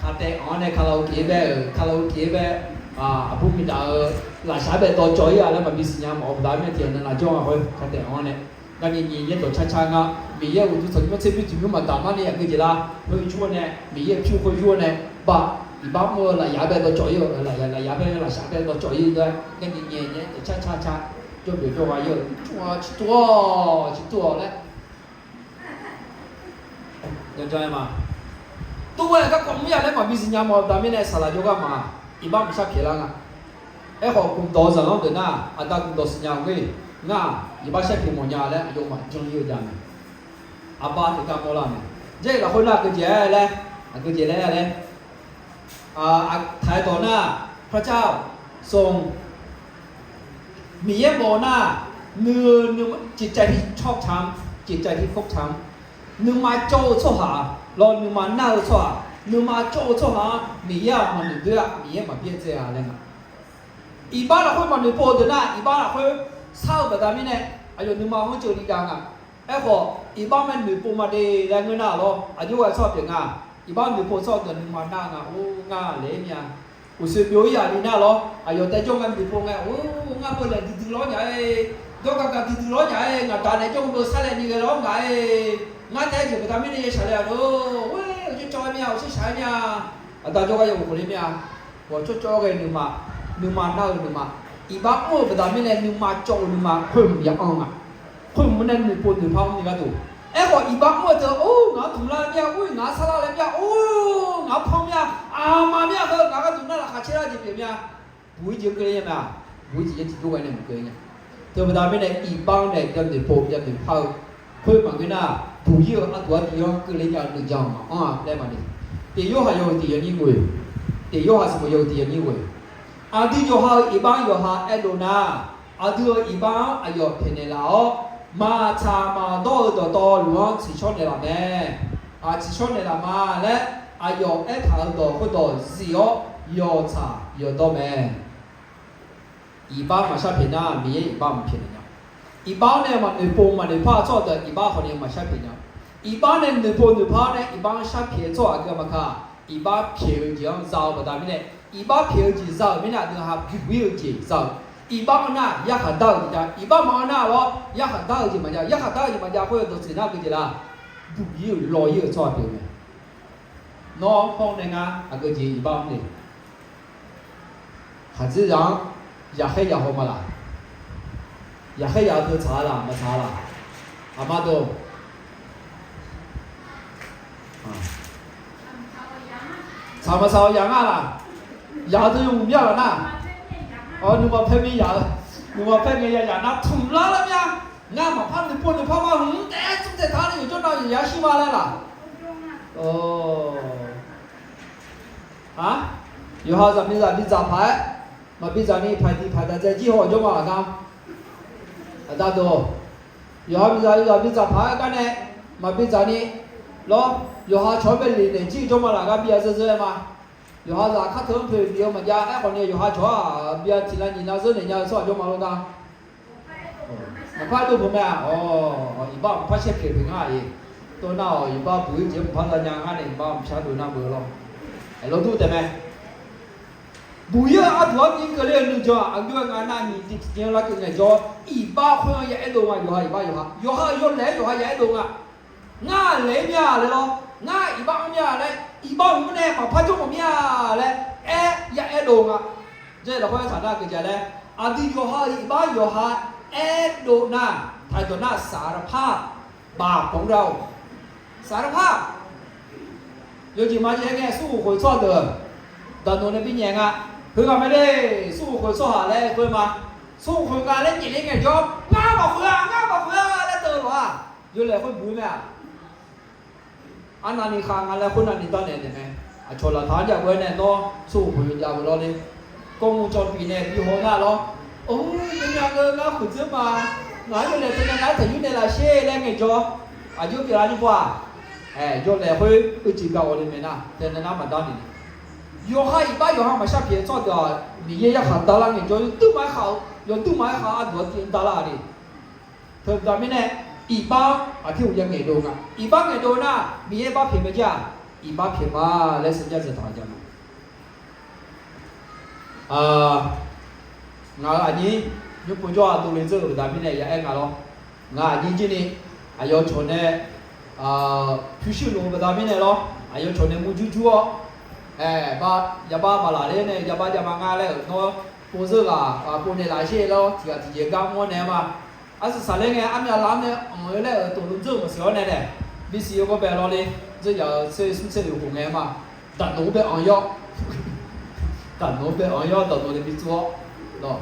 Kataev anq-anr nae kalaokeq-aer bae-euq kalaokeq-aer bae, aqbur miqdaf-eu lafshaq bae dawqcawq-ir-a laer maqbi siqnya mawf-eu baqda mirnae tiqnan laf jawr nga khoer kataev anq-anr nae. Ngar nyiq nyiq nyaer dawq car car nga. Miqyaer uqduq tanqnymr tser bymr tiqbymr maqdaq mar ni aqgeujeq lar. Heu jur-awr nae Miqyaer pyur khoer jur-awr nae, bav, iqbax mr-eu lafyaq bae dawqcawq-ir-eu, lafyaq bae lafshaq bae dawqcawq-ir-eu, ngar nyiq nyiq nyaer dawq car car car, jawrbyaq jawrgha-ir-eu, ciqtuv-awr ciqtuv-awq ciqtuv-awq laer. Janr janr-aer ma. Tov-aer garkawv mr ya laer maqbi siqnya mawf-eu baqda mirnae saqlaq jawrgar ma. Iqbax maqshar pyaeq lar nga. Aerkhawf gmqdawq-eu zaqlanr deuq nar aqda gmqdawq siqnya-eu ngar, ngar-aq iqbax shar pyaeq mawfnya laer aqyawfmaf janr-ir-eu jav mae. Aqbar tiqgar mawrlar mae. Jarlif lafkhoer nar aqgeujeq-aer laer, aqgeujeq laer laer, taq-aer dawq nar, พระเจ้าทรง Miqyaer mawf-eu nar, nuima, จิตใจที่ชอบธรรม จิตใจที่ฟกช้ำ nuima cawv-eu tsawrhaq lawr nuima nar-eu tsawrhaq, nuima cawv-eu tsawrhaq-anr Miqyaer-aq maqnoeq doer-a, Miqyaer maqbyaer dzae-a laer nga. Iqbax lafkhoer maqnoeq pov-eu deuq nar, iqbax lafkhoer sar-eu baqda mirnae aqyawf nuima ghanr ceuv ni jav nga. Aerkhawf iqbax mae noeqpov ma de laer ngeur nar lawr, aqjox ghae tsawrhaq pyeuf nga. Iqbax noeqpov tsawrhaq deuq nuima nar nga, or ngar laer-aer mya. Uqshoe byov-ir yaf ni nar lawr, aqyawf taef jawr nga noeqpov ngae, or ngar beunaeq duidui lawr nya-aer, dawrgaq gaq duidui lawr nya-aer, ngaq daq naeq jawr beu sarlae ni ghae lawr nga-aer, ngar taef-aer jeq baqda mirnae ya shaq le-a lor, or, cawv cawv-aer mya, or shir shaq-aer mya. Aqda jawrgar ya ghofkhof ler mya. Ghawq cawv cawv ghae nuima, nuima nar-eu nuima. Iqbax mr-euq baqda mirnae nuima cawv-euq nuima khoerhmq ya anr nga. Khoerhmq nae noeqpov noeqpar mr ni gharduq. Aerkhawf iqbax mr-eu teu or ngaq-anr tmq lar laer mir-a, or ngaq-anr sar lar laer mir-a, or ngaq-anr panr mir-a, aqma mir-a heu ngaq gharduq nar laqkhaq caer lar jeq pyeuf mir-a. Buq-ir jeq keuvle nya mae-aq, buq-ir jeq yaer tiqjawr ghae nae mq keuvle nya. Teu baqda mirnae iqbax-anr nae ya noeqpov ya noeqpar-eu khoer maqngeur nar, buq-ir-euq arduq artiv-anr keuvle nya-eu nuijan maqanr-a laer maqnoeq. Tiq Yorhaq yawhuiq tiq yawnyir ghoeq, tiq Yorhaq sanqbof yawhuiq tiq yawnyir ghoeq. Aqdui yawqha-euq iqbax yawqha aerdov nar, aqdui-euq iqbax-anr aqyawf pyaeqnaeq laf-awr, maqtsaq maqdawr-eu dawqtawvluf-anr tsiqshawr naeqlaf mae. Aq, tsiqshawr naeqlaf ma laer aqyawf aertaq-euq dawq khoerdawq zif-awr yawtsaq yawdawr mae. Iqbax maqshar pyaeq nar, Miqyaer iqbax maqpyaeq naeq nya. Iqbax-anr nae maqnoeqpov maqnoeqpar-eu tsawrhaq deuq iqbax khawf ni maqshar pyaeq nya. Iqbax nae noeqpov noeqpar-awr nae iqbax-anr shar pyaeq-eu tsawrhaq aqgeu maqkaq, iqbax pyaeq-eu jeq-anr za-eu baqda mirnae, iqbax pyaeq-eu jeq za-euq mirnae aqdui ha buq-ir-eu jeq za-eu. Iqbax anr nar yarkhaq dar-euq jeq jav, iqbax maqanr nar-awr yarkhaq dar-euq jeq maqjav, yarkhaq dar-euq jeq maqjav khoer-eu dawqtsuif nar aqgeu jeq la, buq-ir-euq law-ir-euq tsawrhaq pyeuf-eu mae. Nawr hawr nae ngar aqgeu jeq iqbax mr le. Khaqdzerzaq-anr yaqkhaer yaqhaw ma laq? Yaqkhaer yaq-eu teu tsaq-a laq maqtsaq-a laq? Aqma dawq. Tsaq maqtsaq-awr yaq ngar laq? Yaq-eu teu yawmuiq mir-a laq nar? Awr nuima paer mir yaq-eu, nuima paer ngae ya yaq nar tmq lar lar mir-a. Ngar maqpar noeqpov noeqpar ma hmq-anr taef-aer tsmr taeq taq-a nae yawqjawr nav yaq yar shir ma laer laq? Aq, yawqha zaqmiqzaq bidzaq paq-aer, maqbidzaq ni paq-iq tiq paq-iq daq dzae jir haw-awq jawr ma laq gar? Aqda dawq. Yawqha miqzaq yawzaq bidzaq paq-aer gar nae maqbidzaq ni lawr, yawqha cawq-anr bae lef naeq jir jawr ma laq gar bi-a zeur zeur-aer ma. Yawqha zaq kar teu-anr poeq bif-eu maqjav aerkhawf ni yawqha cawq-aq bi-a tiq lar nyiq nar zeur naeq nya-eu tsawrhaq jawr ma lawr gar. Maqpar dov beuq mae-aq, iqbax maqpar shaer pyaeq peuq ngar-aq, tov nar-awq iqbax buq-ir jeq maqpar za nya ngar nae iqbax maqpar dov nar beuq lawr. Aerlawr dur taef mae. Buq-ir-eu arduq artiv keuvle-eu nuijan-aq, aqjox-aer nga nar nyiq tiq tiq jan lar keuv ngaejawr, iqbax khoer-anr ya aerdov nga, yawqha iqbax yawqha, yawqha-euq yawlaeq-aer yawqha ya aerdov nga. Ngar laeq-ir mir-a laer lawr, ngar iqbax-anr mir-a laer, iqbax-euq mr nae maqpar jawr mawf mir-a laer aer ya aerdov nga. Jar lafkhoer aertaq nar keuv ja laer, aqdui yawqha-euq iqbax yawqha aerdov nar, taqdawq nar saqlaqpar baqbanq lar-awq. Saqlaqpar yawjeq maqjav-aer ngae smrkhoeq khoeq tsawrhaq deuq daqnoeq nae bi nyaef nga. Khoerghaq mae le, smrkhoeq khoeq tsawrhaq laer khoer ma. Smrkhoeq khoeq nga laer nyaef le ngaejawr, ngar maqkhoeq-a, ngar maqkhoeq-a laer teuv-eu lof-aq, yawlaeq khoer buq-ir mae-aq. Arnavni khav nga laer khoernav ni darnaeq naeq mae. Aqcawq laqtaq-anr jav ghoe-aer nae nawr smrkhoeq khoeq jav-eu lawr le. Kawrmur cawv bif nae bi haw nar lawr, or, myav ngeur ngar khoeq dzeur ma. Ngaq-anr yawlaeq teunae ngar taqyur naeq laf sher laer ngaejawr, aqjox pyeuflar nymr pov-aq. Yawlaeq khoer uicuiv gaq ghawq le mae nar, teunae nar maqdar ni. Yawqha iqbax yawqha maqshar pyaeq-eu tsawrhaq deuq-aq, Miqyaer yarkhaq darlar ngaejawr yawduq maqaer khaq-eu, yawduq maqaer khaq-eu arduq artiv-anr darlar-a le. Teubaqda mirnae, iqbax aqpir uqya ngaeqdov nga. Iqbax ngaeqdov nar, Miqyaer bar pyaeq mae jir-aq, iqbax pyaeq ma laer sanqjar dzaqtaq-a ja ma. Ngaq-euq aqnyir nymr povjawr-aq dovle dzeur-euq baqda mirnae ya aer nga lawr. Ngaq aqnyir jir ni aqyawf cawq nae pyurshuir lof-eu baqda mirnae lawr, aqyawf cawq nae murjur jur-awr, ba, yaba maqlaq ler nae yaba javma nga laer-euq nawr pov zeur ghaq pov naeq laf sher lawr, tiq ghaq tiqjeq gar mr-awr naeq-aer ma. Arsaq saqler ngae armyav lar-anr nae anq-eu laer-euq tofluf dzeur-euq maqsiq-awr nae nae, bisiq yawgawr bae lawr le, dzeur yaf-euq tser smr tser luf khof ngae ma. Daqnoeq-anr bae anq yawr, daqnoeq-anr bae anq yawr, daqnoeq nae bi tsov-awr,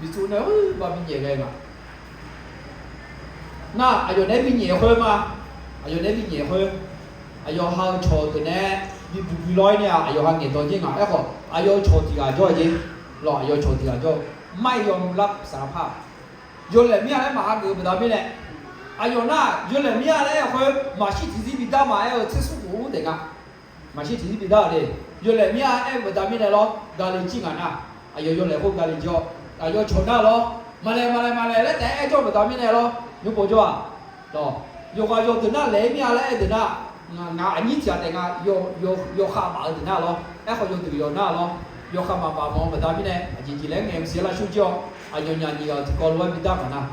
bi tsov nae ba bi nyaef ghae nga. Nar aqyawf naeq-aer bi nyaef khoer ma. Aqyawf naeq-aer bi nyaef khoer, aqyawf ha-eu cawq deuq nae bi buq bi lawr-ir nae-aq, aqyawf ha ngaeqdan jir nga. Aerkhawf aqyawf cawq tiq ghaq jawr-eu jeq, lawr aqyawf cawq tiq ghaq jawr-eu, mar-iq yawmuiq lar saqlaqpar-aq, yawlaeq mir-a laer maqha geuf-eu baqda mirnae, aqyawf nar yawlaeq mir-a laer aer-eu khoer maqshir tiqzir bi dar ma aer-eu tser smr khof-anr daef nga. Maqshir tiqzir bi dar-euq le. Yawlaeq mir-a aer-eu baqda mirnae lawr, gale jir ngaq nar, aqyawf yawlaeq khoer gale jawr-awr, aqyawf cawq nar lawr, maqlaeq maqlaeq maqlaeq laer taef-aer aer jawr-eu baqda mirnae lawr, nymr pov jawr-aq, yawqghaq yawdeuq nar laeq-aer mir-a laer aer deuq nar, ngaq aqnyir tiq ghaq taef nga, yawkhav maf-eu deuq nar lawr, aerkhawf yawdeuq yawq nar lawr, yawkhav maqmaf mawf-eu baqda mirnae aqjeq jeq laer ngaeq-eu maqsiq-aer lar shur jir-awr, aqyawfnyaf nyiq ghaq tiqkawv lof-aer bi dar ngaq nar,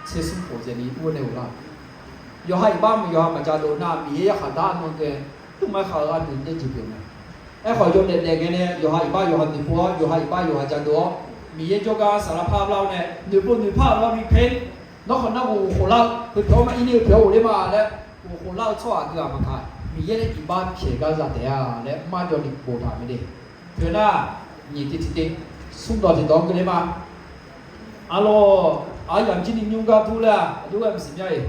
tser smr khof zaeqni ur nae uq lar. Yawqha iqbax mq yawqha maqjav dov nar, Miqyaer yarkhaq dar-eu nan gae, duqmaer khav-eu arnuiv nae jeq pyeuf mae. Aerkhawf yawdaef daef ngae nae yawqha iqbax yawqha noeqpov-awr, yawqha iqbax yawqha jadov-awr, Miqyaer jawrgar saflar par lar-awr nae noeqpov noeqpar-euq lawr bi paer, nawr khawf narghof khof lar-eu, heutawq-awr ma ir ni heutawq-awr ghofler ma laer, ghof khof lar-eu tsawrhaq aqgeu-aq maqkaq, Miqyaer nae iqbax pyaeq gar za taef-a laer marjawv ni boftaq mae de. Teu nar, nyiq tiq tiq te, smrdawq tiqdawq-anr keuvler ma. Arlawr, aryamq jir ni nymr gar dur laer-aq, aqjox ghae maqsiq mya-iq.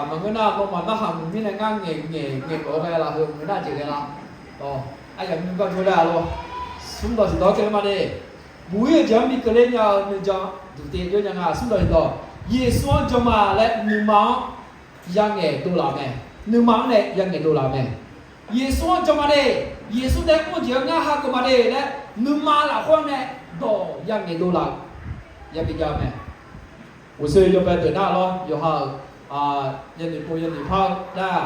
Maqngeur nar, nawmaf narhaq muiq mirnae ngar ngaeq ngaeq ngaeq mawf-eu ghae laf, heu maqngeur nar jeq ghae la. Aryamq nymr gar dur laer-a lawr. Smrdawq tiqdawq-anr keuvler ma de. Buq-ir-eu jeq-anr bi keuvler nya-eu nuijan duq te jawr nya nga. Smrdawq tiqdawq, Yeqsur-anr jan ma laer nuima-anr yangaeq dovlaf-euq mae. Nuima-anr nae yangaeq dovlaf-euq mae. Yeqsur-anr jan ma de. Yeqsur nae mr-eu jeq-anr ngar hageuf ma de laer nuima lafkhoer nae dawq yangaeq dovlaf-euq yabi jav-eu mae. Uqshoe yawbae deuq nar lawr, yawqha-euq yanoeq pov yanoeq par-eu nar,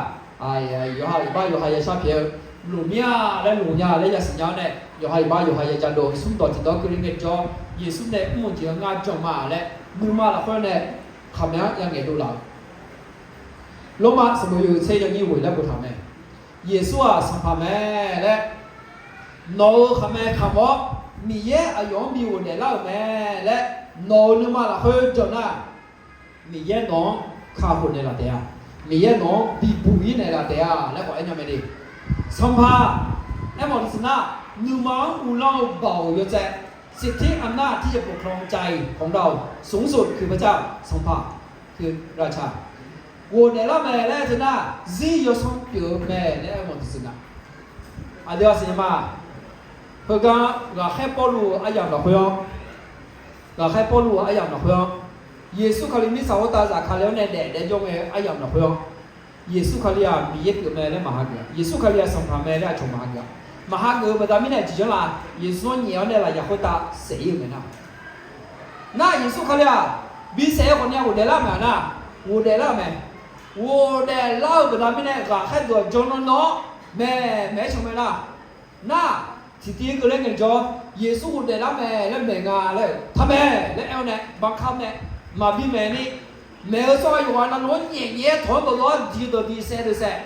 yawqha iqbax yawqha yashar pyaeq-eu, lmqmir-a laer lmqnya laer yasiq nya-awr nae, yawqha iqbax yawqha ya jadov smrdawq tiqdawq-anr keuvler ngaejawr, Yeqsur nae mr-eu jeq-anr ngar jan ma laer nuima lafkhoer nae khaqmae-anr yangaeq dovlaf-euq. Lormav sanqbof yawhuiq tser yawnyir ghoeq laer boftaq mae. Yeqsur-aq Sanqpaq mae laer, nawq-euq khaqmae kamq-awr Miqyaer aqyawf-anr bi ghofdaef lar-euq mae laer nawq-euq nuima lafkhoer jan nar, Miqyaer nawq-anr kakhof naeqlaf taef-a. Miqyaer nawq-anr bibuq-ir naeqlaf taef-a laer khawf aernya mae de. Sanqpaq aermawf-eu siq nar, nuima-anr uvlanr-eu baoq yawtsaev, สิทธิอำนาจที่จะปกครองใจของเราสูงสุดคือพระเจ้า Sanqpaq คือราชา ghofdaef lar mae laer teu nar, zir yawsanr pyeuf-eu mae laer aermawf-eu siq nar, aqdui-aq siqnya ma. Heugar ghaqkhaer Pawrluv-eu aryamq lafkhoer-anr, ghaqkhaer Pawrluv-eu aryamq lafkhoer-anr, Yeqsur Kali mirtsaq khoertav zafkale-awr nae daef daef jawr ngae-eu aryamq lafkhoer-anr, Yeqsur Kali-aq Miqyaer pyeuf mae laer maqhageuf-a. Yeqsur Kali-aq Sanqpaq mae laer aqcawq maqhageuf-a. Maqhageuf-eu baqda mirnae tiqjanr laf, Yeqsur-anr nyaef-awr nae lafyaq khoertav saef-ir-euq mae nar. Nar Yeqsur Kali-aq bisaef-eu khawfni-a ghofdaef lar-eu mae-a nar, ghofdaef lar-eu mae. Ghofdaef lar-eu baqda mirnae ghaqkhaer deuq-aq jawrnan nan-awr maeq maeq-aer can mae nar. Nar, tiqtiv keuvle ngaejawr, Yeqsur ghofdaef lar mae laer maeq nga laer-euq taq mae laer aer-awr nae, banqkar nae maqbi maeq ni, maeq-eu tsawrhaq yawqghaq navluf-anr nyaef nyaef-aer tawq-anr dawqdawq-awr diq dawq diq saef deuq saef.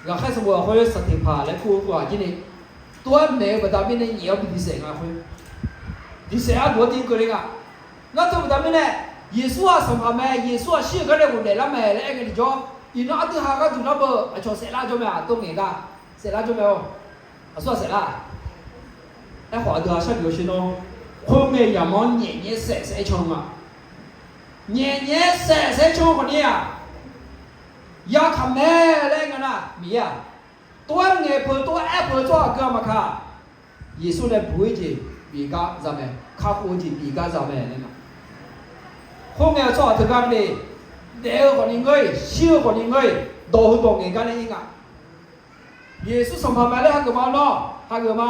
Ghaqkhaer sanqbof lafkhoer Saqteqpaq laer kur-eu khoerghaq jir ni, tov-aer maeq-eu baqda mirnae nyaef-awr bi diq saef nga khoer, diq saef-aer duq-anr tiv keuvle nga. Ngar teu baqda mirnae, Yeqsur-aq Sanqpaq mae, Yeqsur-aq shir-euq gar nae ghofdaef lar mae laer aer ngae tiqjawr, iqnan aqdui ha gharduq nar beu aqcawq saeflar jawr mae-aq, tov ngaeq gar saeflar jawr mae-awr. Aqsur-aq saeflar. Aerkhawf aqdui ha sharnoeq-eu shir nawr, khoerngae yamq-anr nyaef nyaef saef saef-aer can-eu ma. Nyaef nyaef saef saef-aer can-eu khawfni-aq, yakaq mae laer aer nga nar, Miqyaer-aq tov-aer ngaeqpeuq tov-aer aerpeuq-eu tsawrhaq aqgeu-aq maqkaq, Yeqsur nae buq-ir jeq bif gar za mae, kakhof-eu jeq bif gar za mae laer nga. Khoerngae-eu tsawrhaq teugar le, daef-eu khawfni ngeur-iq, shir-eu khawfni ngeur-iq, dawq heudawq ngaeq gar nae ir nga. Yeqsur Sanqpaq mae laer hageuf ma-awr nawr hageuf ma.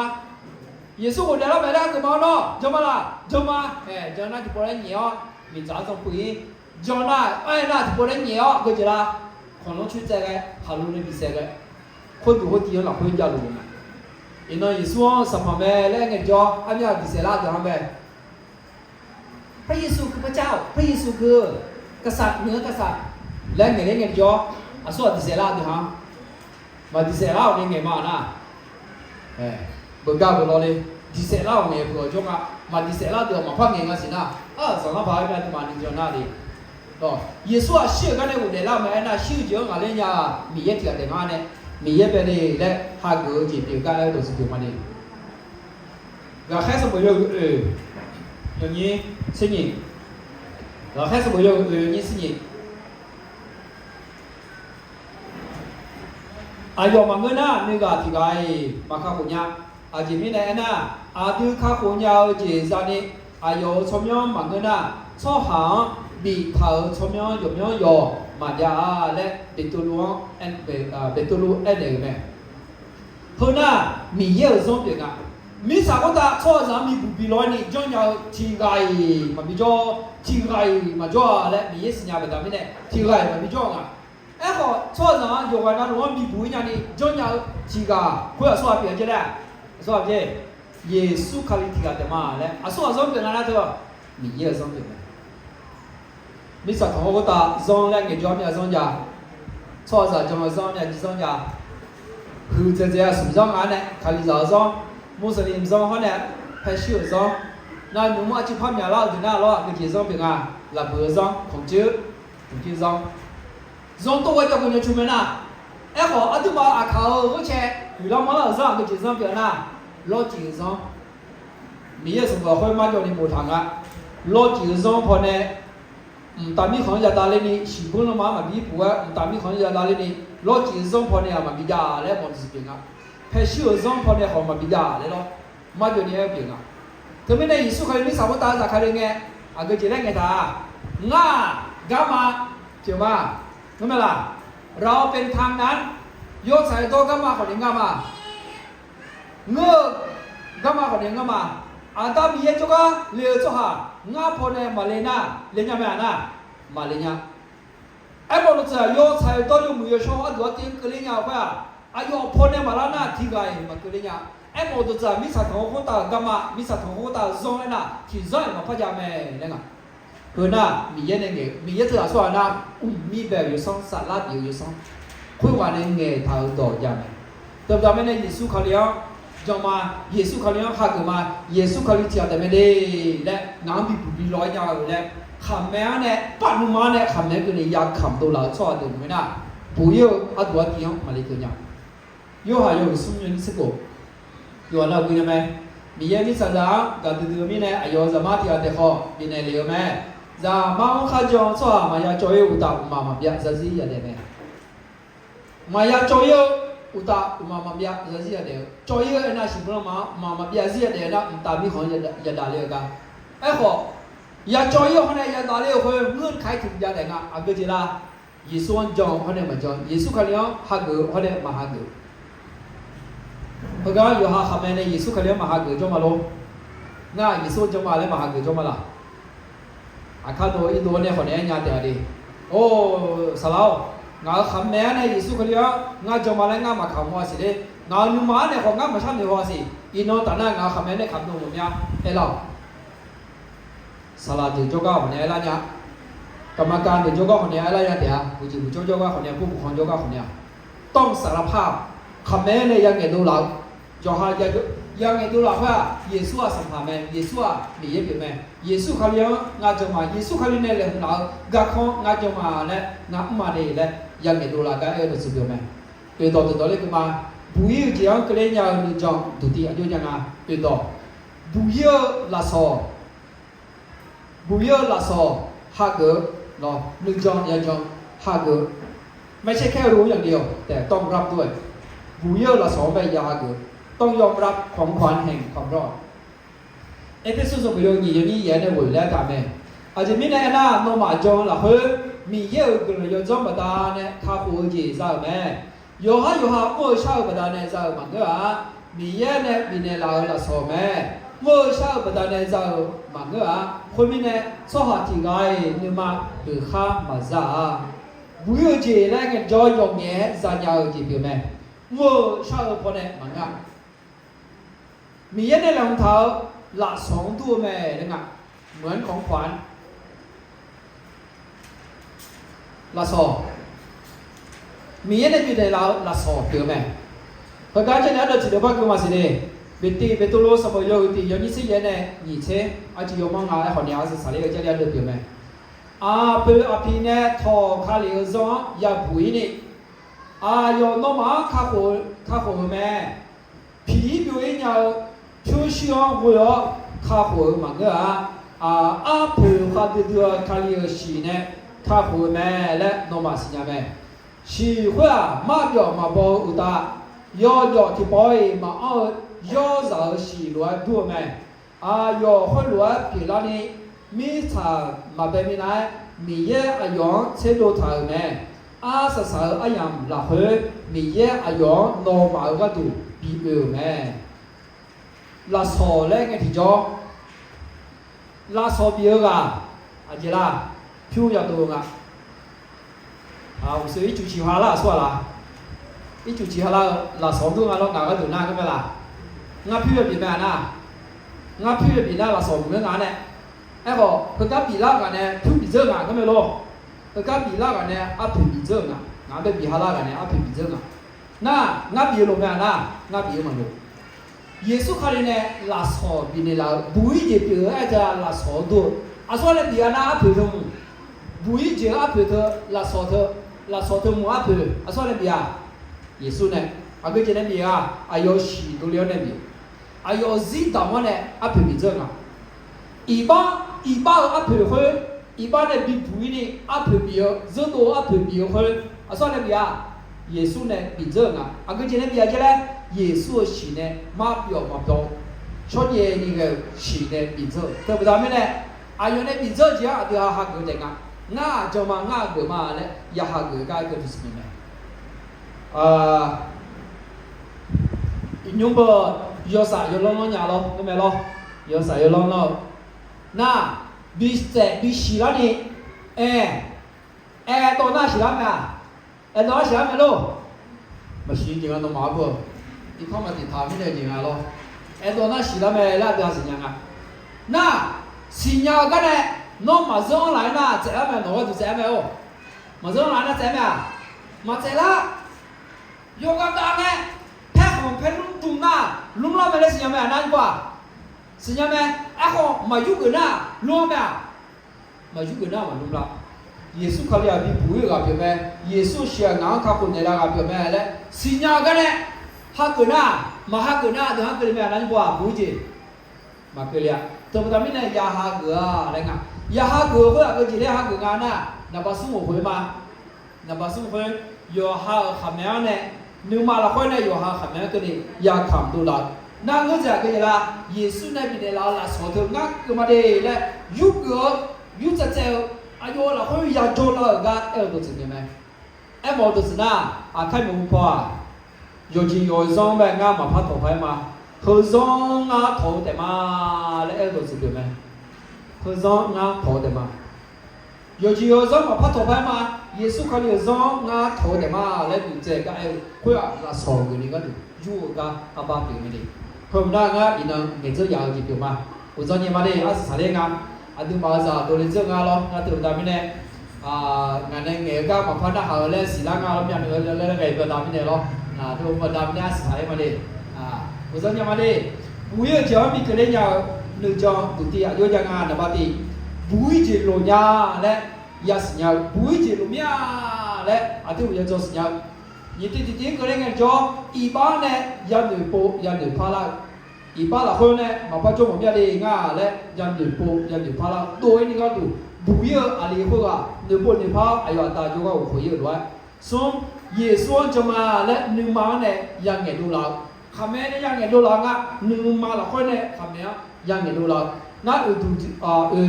Yeqsur ghofdaef lar mae laer hageuf ma-awr nawr jan ma laq, jan ma. Ae, jan nar tiqpov laer nyaef-awr miqdzaq-anr zanpuiv-ir. Jan nar, aer nar tiqpov laer nyaef-awr geujeq la, khanqlanr coer tsaev ghae, khaqlo nae bisaef ghae, khoerduq khoertiv-anr lafkhoer javluf-eu ma. Iqnan Yeqsur-anr Sanqpaq mae laer aer ngaejawr, armyar diqsaef lar deuq-anr mae. พระเยซูคือพระเจ้า พระเยซูคือ กษัตริย์เหนือกษัตริย์ laer ngaeq laer ngae jawr, aqsur-aq diqsaef lar deuq-anr, maqdiqsaef lar-awq ni ngaeq ma nar. Beugar beuq lawle, diqsaef lar-awq ngaeq beuq-awq jawr nga. Maqdiqsaef lar deuq-aq maqpar ngaeq nga siq nar, arzanq lar paq-aer myav dui maqni jan nar le. Yeqsur-aq shir-euq gar nae ghofdaef lar-eu mae aernar, shir-eu jeq-anr ghaqler nya-aq Miqyaer tiq ghaq taef nga nae, Miqyaer bae le laer hageuf-eu jeq pyeuf gar laer dawq siq pyeuf ma le. Ghaqkhaer sanqbof yawhuiq oeq yawnyir tser nyiq. Ghaqkhaer sanqbof yawhuiq oeq yawnyir tser nyiq. Aqyawf maqngeur nar, nuighaq tiq ghaq-iq maq kakhof nya. Aqjeq mirnae aernar, aqdui kakhof nya-eu jeq zani, aqyawf-euq tsawrmyanr maqngeur nar, tsawrhaq-anr biftaq-euq tsawrmyanr yawqmyanr yawq maqjav-a laer, Beqtuvluv-anr, Beqtuvluv aernaeq-euq mae. Heu nar, Miqyaer-euq zanr pyeuf nga. Mirtsaq khoertav tsawrhaqzaq-anr bi buq bi law-aer ni janrnya-eu tiq ghaq-iq maqbi jawr, tiq ghaq-iq maqjawr-a laer Miqyaer siqnya baqda mirnae, tiq ghaq-iq maqbi jawr-eu nga. Aerkhawf, tsawrhaqzaq-anr yawqghaq navluf-anr bi buq-ir nyani janrnya-eu tiq ghaq khoer aqsur ghaq pyeuf-a jer laer, aqsur ghaq jer, Yeqsur Kali tiq ghaq taef ma laer aqsur ghaq zanr pyeuf nga nar teu, Miqyaer-euq zanr pyeuf mae. Mirtsaq tanqkhawr khoertav zanr laer ngaeqjawr myav zanr ja. Tsawrhaqzaq jan-eu zanr myav jir zanr ja. Huiqdzaeq dzaeq-a smq zanr nga nae, Kalizaq-eu zanr, Muslim zanr hawr nae, paeqshir-euq zanr, navnuq mr arcuiv par myaqlar-eu deuq nar lawr, aqgeujeq zanr pyeuf nga. Lafbuiq-eu zanr, kmqcuiv, kmqcuiv zanr, zanr tov ghae jawr ghae nya cu mae nar, aerkhawf aqduimaf aqkaq-euq ghoercae huiqlar manrlar-euq zanr aqgeujeq zanr pyeuf nar, lawrcif-eu zanr. Miqyaer-euq sanqbof lafkhoer marjawv ni boftaq nga. Lawrcif-eu zanr pawnae mqtav mirkhanq-anr yadav lerni, shiqbur lanma-anr maqbi puq-aer mqtav mirkhanq-anr yadav lerni, lawrcif-eu zanr pawnae-aq maqbi jav laer mawf-eu jeq pyeuf nga. Paeqshir-euq zanr pawnae khawf maqbi jav laer lawr, marjawv ni aer-eu pyeuf nga. Teumirnae Yeqsur Kali mirtsaq khoertav zafkale ngae, aqgeujeq laer ngaeqtaq-a, ngar-aq garma pyeuf ma. Ngar mae laq, เราเป็นทางนั้น, yawtsaq-aer dawr garma khawf ni ngar ma. Ngeur-eu garma khawf ni ngar ma. Aqda Miqyaer jawrgar le-eu tsawrhaq ngar pawnae maqle nar le nya mae-aq nar, maqle nya. Aermawf dawqtsuif-aq, yawtsaq-aer dawr yawmuiq yawshawr arduq artiv-anr keuvler nya-eu khoer-aq, aqyawf pawnae maqlar nar tiqghaq-iq maqkeuvler nya. Aermawf dawqtsuif-aq, mirtsaq tanq-eu khoertav-euq garma, mirtsaq tanq-eu khoertav-euq zanr aernar, tiqzanr-iq maqpar jav mae laer nga. Heu nar Miqyaer nae ngaeq, Miqyaer teughaq tsawrhaq nar, mqmir bae-euq yawsanr, saflar bif-eu yawsanr, khoerghaq nae ngaeqtaq-euq dawq jav mae. Teubaqda mirnae Yeqsur Kali-anr jan ma, Yeqsur Kali-anr hageuf ma, Yeqsur Kali tiqghaq taef mae de laer ngaq-anr bibuq bi law-aer nya-eu laer, khaqmae-anr nae, baqnuima-anr nae khaqmae-anr keuvni yakamq dovlaf-eu tsawrhaq deuq maqngeur nar, buq-ir-eu arduq artiv-anr maqle keuv nya. Yorhaq yawhuiq smr yawnyir tser khof, yawqha nar gui nya mae. Miqyaer mirtsaqzaq-anr gaqdui dui-eu mirnae, aqyawf-euq zaqmar tiqghaq taef khawf bifnaeq lef-eu mae. Zaqmar-anr kharjan-eu tsawrhaq maqya cawv-ir-eu uqtaf, mqmaq maqbyav zarzir yadaef mae. Maqya cawv-ir-eu uqtaf, mqmaq maqbyav zarzir yadaef-eu, cawv-ir-eu aernar, shiqbur lanma-anr mqmaq maqbyav zarzir yadaef nar, mqtav mirkhanq-anr yadav, yadav ler-eu gar. Aerkhawf, ya cawv-ir-eu hawr nae yadav ler-eu khoer ngeur kaq-aer tiqjav daef nga. Aqgeujeq la? Yeqsur-anr jan-eu hawr nae maqjan, Yeqsur Kali-anr hageuf-eu hawr nae maqhageuf. Heugar yawqha khaqmae nae Yeqsur Kali-anr maqhageuf jawr ma lor. Ngar-aq Yeqsur-anr jan ma laer maqhageuf jawr ma laq? Aqkar dov irdov-awr nae khawf naeq-aer nya taef-a de. Or, saqlaq-awr, ngaq-euq khaqmae-anr nae Yeqsur Kali-anr ngar jan ma laer ngar maqkaq mawr-a siq ler. Ngaq-euq nuima-anr nae khawf ngar maqshar noeq haw-a siq. Iqnan taf nar ngaq-euq khaqmae nae kaq dov mawf mya aer lar-awq. Saqlaq deuq jawrgar khawf nae aer lar nya. Gaqmaqgav deuq jawrgar khawf nae aer lar nya taef-a. Uqjeq uqjawr jawrgar khawf nae, bur buq khanq jawrgar khawf nae-a, ต้องสารภาพ khaqmae nae ya ngaeqdov laf-eu, yawqha ya ngaeqdov laf khoer-aq, Yeqsur-aq Sanqpaq mae, Yeqsur-aq Miqyaer pyeuf mae, Yeqsur Kali-anr ngar jan ma, Yeqsur Kali nae laeqhmq laf-eu garkawv-anr ngar jan ma laer ngar mr ma de laer ya ngaeqdov laf gar aer-eu dawqtsuif pyeuf mae. Oeqdawq dawqdawq ler keuv ma. Buq-ir-eu jeq-anr keuvle nya-eu nuijan duqtiv aqjox nya nga. Oeqdawq, buq-ir-eu lafsawq, buq-ir-eu lafsawq hageuf-eu lawr, nuijan yajan hageuf-eu, ไม่ใช่แค่รู้อย่างเดียว แต่ต้องรับด้วย Buq-ir-eu lafsawq-anr bae ya hageuf-eu, ต้องยอมรับของขวัญแห่งความรอด Erpersu sanqbof yawhuiq nyiq yawnyir yaeq-aer nae ghoeq laer taq mae. Aqjeq mirnae aernar, nawmaf jan-eu lafkhoer Miqyaer-euq guiqlanq yawdzanr baqdanae kakhof-eu jeq za-euq mae. Yawqhar yawqha mr-eu shar-eu baqdanae za-euq maqngeur-a. Miqyaer nae bifnaeq laf-euq lafsawq mae. Mr-eu shar-eu baqdanae za-euq maqngeur-a. Khoermirnae, tsawrhaq tiq ghaq-iq nuima boeqkhar maqza-a. Buq-ir-eu jeq laer ngaejawr yawqngaef-aer zanya-eu jeq pyeuf mae. Mr-eu shar-eu pawnae maqngeur-a. Miqyaer nae laeqhmq taq-eu lafsawq-anr dur-eu mae laer nga. เหมือนของขวัญ lafsawq, Miqyaer nae bifnaeq laf-eu lafsawq pyeuf-eu mae. Heugar jarni ardeuv tiqdeuq bar gui maqsiq de. Beqtiv Beqtuvluv sanqbof yawhuiq tiq yawnyir tser yaeq-aer nae nyiq tser, aqjeq yawmanr nga aer khawf naeq-a, saqsaq ler-eu jarni ardeuv pyeuf mae. Aqpoeq aqpiq nae tawq ka lef-eu zanr-anr yabuq-ir ni, aqyawf nawmaf-anr kakhof-eu mae. Piq-ir byov-ir nya-eu pyurshuir-anr ghoe-awr kakhof-eu maqngeur-a. Arpoeq khavdui dui-eu Kali-euq shiq nae kakhof-eu mae laer nawmaf siqnya mae. Shiq khoer-aq, marbyawf maqbaw-eu uqtaf, yawjawf tiqpawf-iq maqanr-eu yawrzaq-euq shiq lof-aer dur-eu mae. Aqyawf khoerlof-aer pyeuflarni, mirtsaq maqbae minav-aer Miqyaer aqyawf-anr tserdov taq-euq mae. Arsaq saq-eu aryamq lafkhoer Miqyaer aqyawf-anr nawmaf-euq gharduq bi oe-euq mae. Lafsawq laer ngae tiqjawr, lafsawq bif-eu ghaq aqjeq la? Pyur yadov-eu nga. Uqshoe ircuf ciq ha lar-aq tsawrhaq la? Ircuf ciq ha lar-eu lafsawq dur nga lawr, ngaq gharduq nar ngeur mae laq? Ngar pyur yabif mae-a nar, ngar pyur yabif nar lafsawq maqngeur nga nae. Aerkhawf heugar biflar ghaq nae pyur bifdzeur nga ngeur mae lor. Heugar biflar ghaq nae arpoeq bifdzeur-eu nga. Ngaq-anr bae bif ha lar ghaq nae arpoeq bifdzeur nga. Nar, ngar bif-eu loq mae-a nar, ngar bif-eu maqloq. Yeqsur Kali nae lafsawq bifnaeq laf-eu buq-ir jeq pyeuf-eu aer-eu teu lafsawq-eu dur-eu, aqsur nae bif-a nar arpoeq teu mq. Buq-ir jeq-eu arpoeq teu, lafsawq teu, lafsawq teu mq arpoeq aqsur nae bif-a. Yeqsur nae aqgeu jeq nae bif-a. Aqyawf-eu shiq dovle-awr nae bif, aqyawf-euq zir damq-anr nae arpoeq bifdzeur-eu nga. Iqbax, iqbax-euq arpoeq khoer, iqbax nae bibuq-ir ni arpoeq bif-eu, zeurdov-eu arpoeq bif-eu khoer, aqsur nae bif-a. Yeqsur nae bifdzeur-euq nga. Aqgeu jeq nae bif-a jeq laer, Yeqsur-euq shiq nae marbyawf maqbyawf, shawrjaev ni ghae-euq shiq nae bifdzeur-euq teu baqda mirnae, aqyawf nae bifdzeur-eu jeq-anr aqdui ha hageuf taef nga. Ngar aqjan ma, ngar aqgeuf ma laer ya hageuf gar aer-eu teu siqnya mae. Nymr beu yawsaf yawlanr lanr nya lawr, ngeurmae lawr. Yawsaf yawlanr lanr-eu nar, bitsaef bishiq larni, aer, aerdawv nar siqlar mae-a. Aerdawv nar siqlar mae lor. Maqsiq jeq nga nawmaf-anr beu, irkanr maqtiq taq mirnae jeq nga lawr. Aerdawv nar siqlar mae laer aqdui ha siqnya nga. Nar, siqnya-eu gar nae, nawr maqzeur-anr laf-aer nar tsaevlar mae, nawq gharduq tsaevlar mae-or. Maqzeur-anr laf-aer nar tsaevlar mae-aq, maqtsaevlar. Yawqghaq gaq ngae, paerkhanq paerlmr dm nar, lmrlar mae laer siqnya mae-aq nar, aqbawr-aq, siqnya mae. Aerkhawf maqyur geuf nar, lmr-anr mae-aq, maqyur geuf nar maqlmr lar. Yeqsur Kali-aq bibuq-ir-eu ghaq pyeuf mae. Yeqsur-eu shiq-aq ngaq-anr kakhof naeqlaf ghaq pyeuf mae laer siqnya-eu gar nae, hageuf nar, maqhageuf nar deuq-anr keuvle mae-aq nar, aqbawr-aq, buq-ir jeq maqkeuvle-a. Teubaqda mirnae ya hageuf-a laer nga. Ya hageuf-eu khoer aqgeu jeq laer hageuf nga nar, naqba smr-euq khoer ma. Naqba smr khoer, yawqha-euq khaqmae-anr nae, nuima lafkhoer nae yawqha-euq khaqmae-anr keuvni yakamq dovlaf-eu. Nar ngeur dzaeq aqgeu jeq la, Yeqsur nae bifnaeq laf-eu lafsawq teu ngar keuvma de laer yurgeuf-eu, yurtsaev tsaev-eu, aqyawf-euq lafkhoer yajawr lar-euq gar aer-eu dawqtsuif pyeuf mae. Aermawf-eu dawqtsuif nar, aqkar mawf-eu paw-aq, yawqjeq yawq-eu zanr bae ngar maqpar tawq paq-aer ma. Heuzanr ngar tawq-eu taef ma laer aer-eu dawqtsuif pyeuf mae. Heuzanr ngar tawq-eu taef ma. Yawqjeq yawq-eu zanr maqpar tawq paq-aer ma. Yeqsur Kali-euq zanr ngar tawq-eu taef ma laer noeqtsaev gar aer-eu khoer-aq, lafsawq geuf ni gharduq yur-eu gar arbar pyeuf mae de. Heumq nar ngar iqnan ngaeqdzeur yaf-eu jeq pyeuf ma. Uqdzan nyaef ma de, arsiq saqler nga. Aqduimaf-euq zaq dovle dzeur nga lawr, ngar teubaqda mirnae, ngaq nae ngaeq-eu gar maqpar narhaq-eu laer siqlar nga lawr, myavnuiv-eu laer ghae-eu baqda mirnae lawr, baqda mirnae arsiq saqler ma de. Uqdzan nyaef ma de. Buq-ir-eu jeq-anr bi keuvle nya-eu nuijan duqtiv aqjox jav nga. Naqba tiq, buq-ir jeq loq nya laer yasiq nya-eu, buq-ir jeq loq mir-a laer aqdui uqdzan siqnya-eu, nyiq tiv tiqtiv-anr keuvle ngaejawr, iqbax nae yanoeq pov yanoeq par lar-eu, iqbax lafkhoer nae maqpar jawr mawf mir-a de nga laer yanoeq pov yanoeq par lar-eu dov-ir ni gharduq, buq-ir-eu aqli khoerghaq noeqpov noeqpar-awr aqyawf aqda jawrgar ghofkhof-ir-eu lof-aer, smr, Yeqsur-anr jan ma laer nuima-anr nae yangaeq dovlaf-eu, khaqmae nae yangaeq dovlaf-eu nga. Nuima lafkhoer nae khaqmae-anr yangaeq dovlaf-eu. Nar, oeq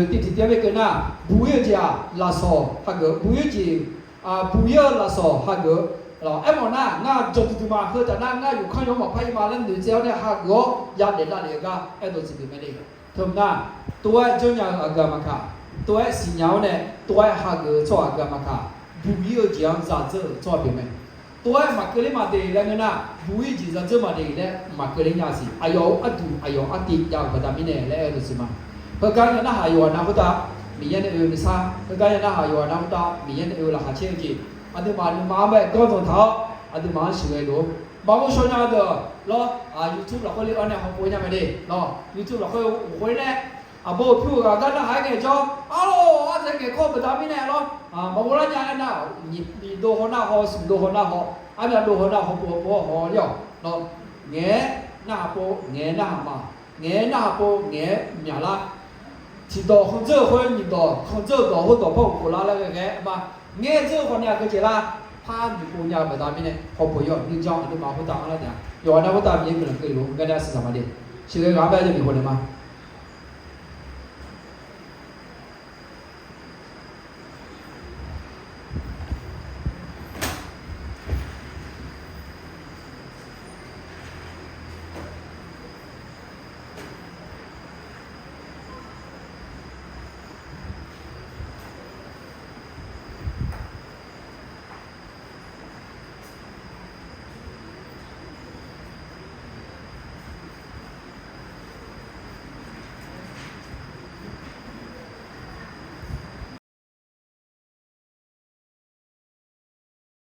tiq tiqtiv-anr bae keuv nar, buq-ir-eu jeq-aq lafsawq hageuf-eu, buq-ir jeq, buq-ir-eu lafsawq hageuf-eu. Aermawf nar, ngar jawr duidui ma, heu taf nar ngar yufkanr yaw-anr maqpar ir ma laer noeqtsaev-awr nae hageuf-awr yadaef lavlef-eu gar aer-eu dawqtsuif pyeuf mae de. Teu nar, tov-aer janrnya-eu aqgeu-aq maqkaq, tov-aer siqnya-awr nae tov-aer hageuf-eu tsawrhaq aqgeu-aq maqkaq, buq-ir-eu jeq-anr zadzeur-euq tsawrhaq pyeuf mae. Tov-aer maqkeuvler maqdeq laer ngeur nar, buq-ir jeq zadzeur maqdeq laer maqkeuvler nya siq. Aqyawf-euq arduq aqyawf artiv jav-euq baqda mirnae laer aer-eu dawqtsuif ma. Heugar nya narhaq yawqghaq na khoertav Miqyaer nae oe-eu nuisar, heugar nya narhaq yawqghaq na khoertav Miqyaer nae oe-eu laqkhaq caer-eu jeq, aqduimaf nuima-anr bae ganrdanq taq-awr aqduimaf-anr sheuqghae lof-eu. Maqghov shaw nya-eu deuq lawr, YouTube lafkhoer le-awr nae hawpov nya mae de lawr. YouTube lafkhoer ghof khoer nae, aqbawr-euq pyur-euq ghaq gar narhaq-aer ngaejawr, arlawr, ardzaeq ngaeqkawr-eu baqda mirnae lawr, maqghov lar nya aernar, nyiq dov haw nar haw, smq dov haw nar haw, armyav dov haw nar hawpov hawpov-awr haw-awr lir-awq lawr. Ngaeq-aer narhaq pov ngaeq-aer narhaq ma, ngaeq-aer narhaq pov ngaeq-aer myaqlar. Tiqdawq khanqdzeur-eu khoer nyiqdawq khanqdzeur-eu dawq khoerdawq par ghofkhof lar laer ghae ghae-aer ma. Ngaeq dzeur-eu khawf ni aqgeu jeq lar, par noeqpov nya-eu baqda mirnae hawpov-ir-awq. Nuijan aqduimaf khoertav-anr lar taef-a. Yawqghaq na khoertav Miqyaer guiqlanq keuvle lof-eu gardanr arsiq saq ma de. Sheuqghae ghaq-anr bae yawmuiq khawf naeq ma.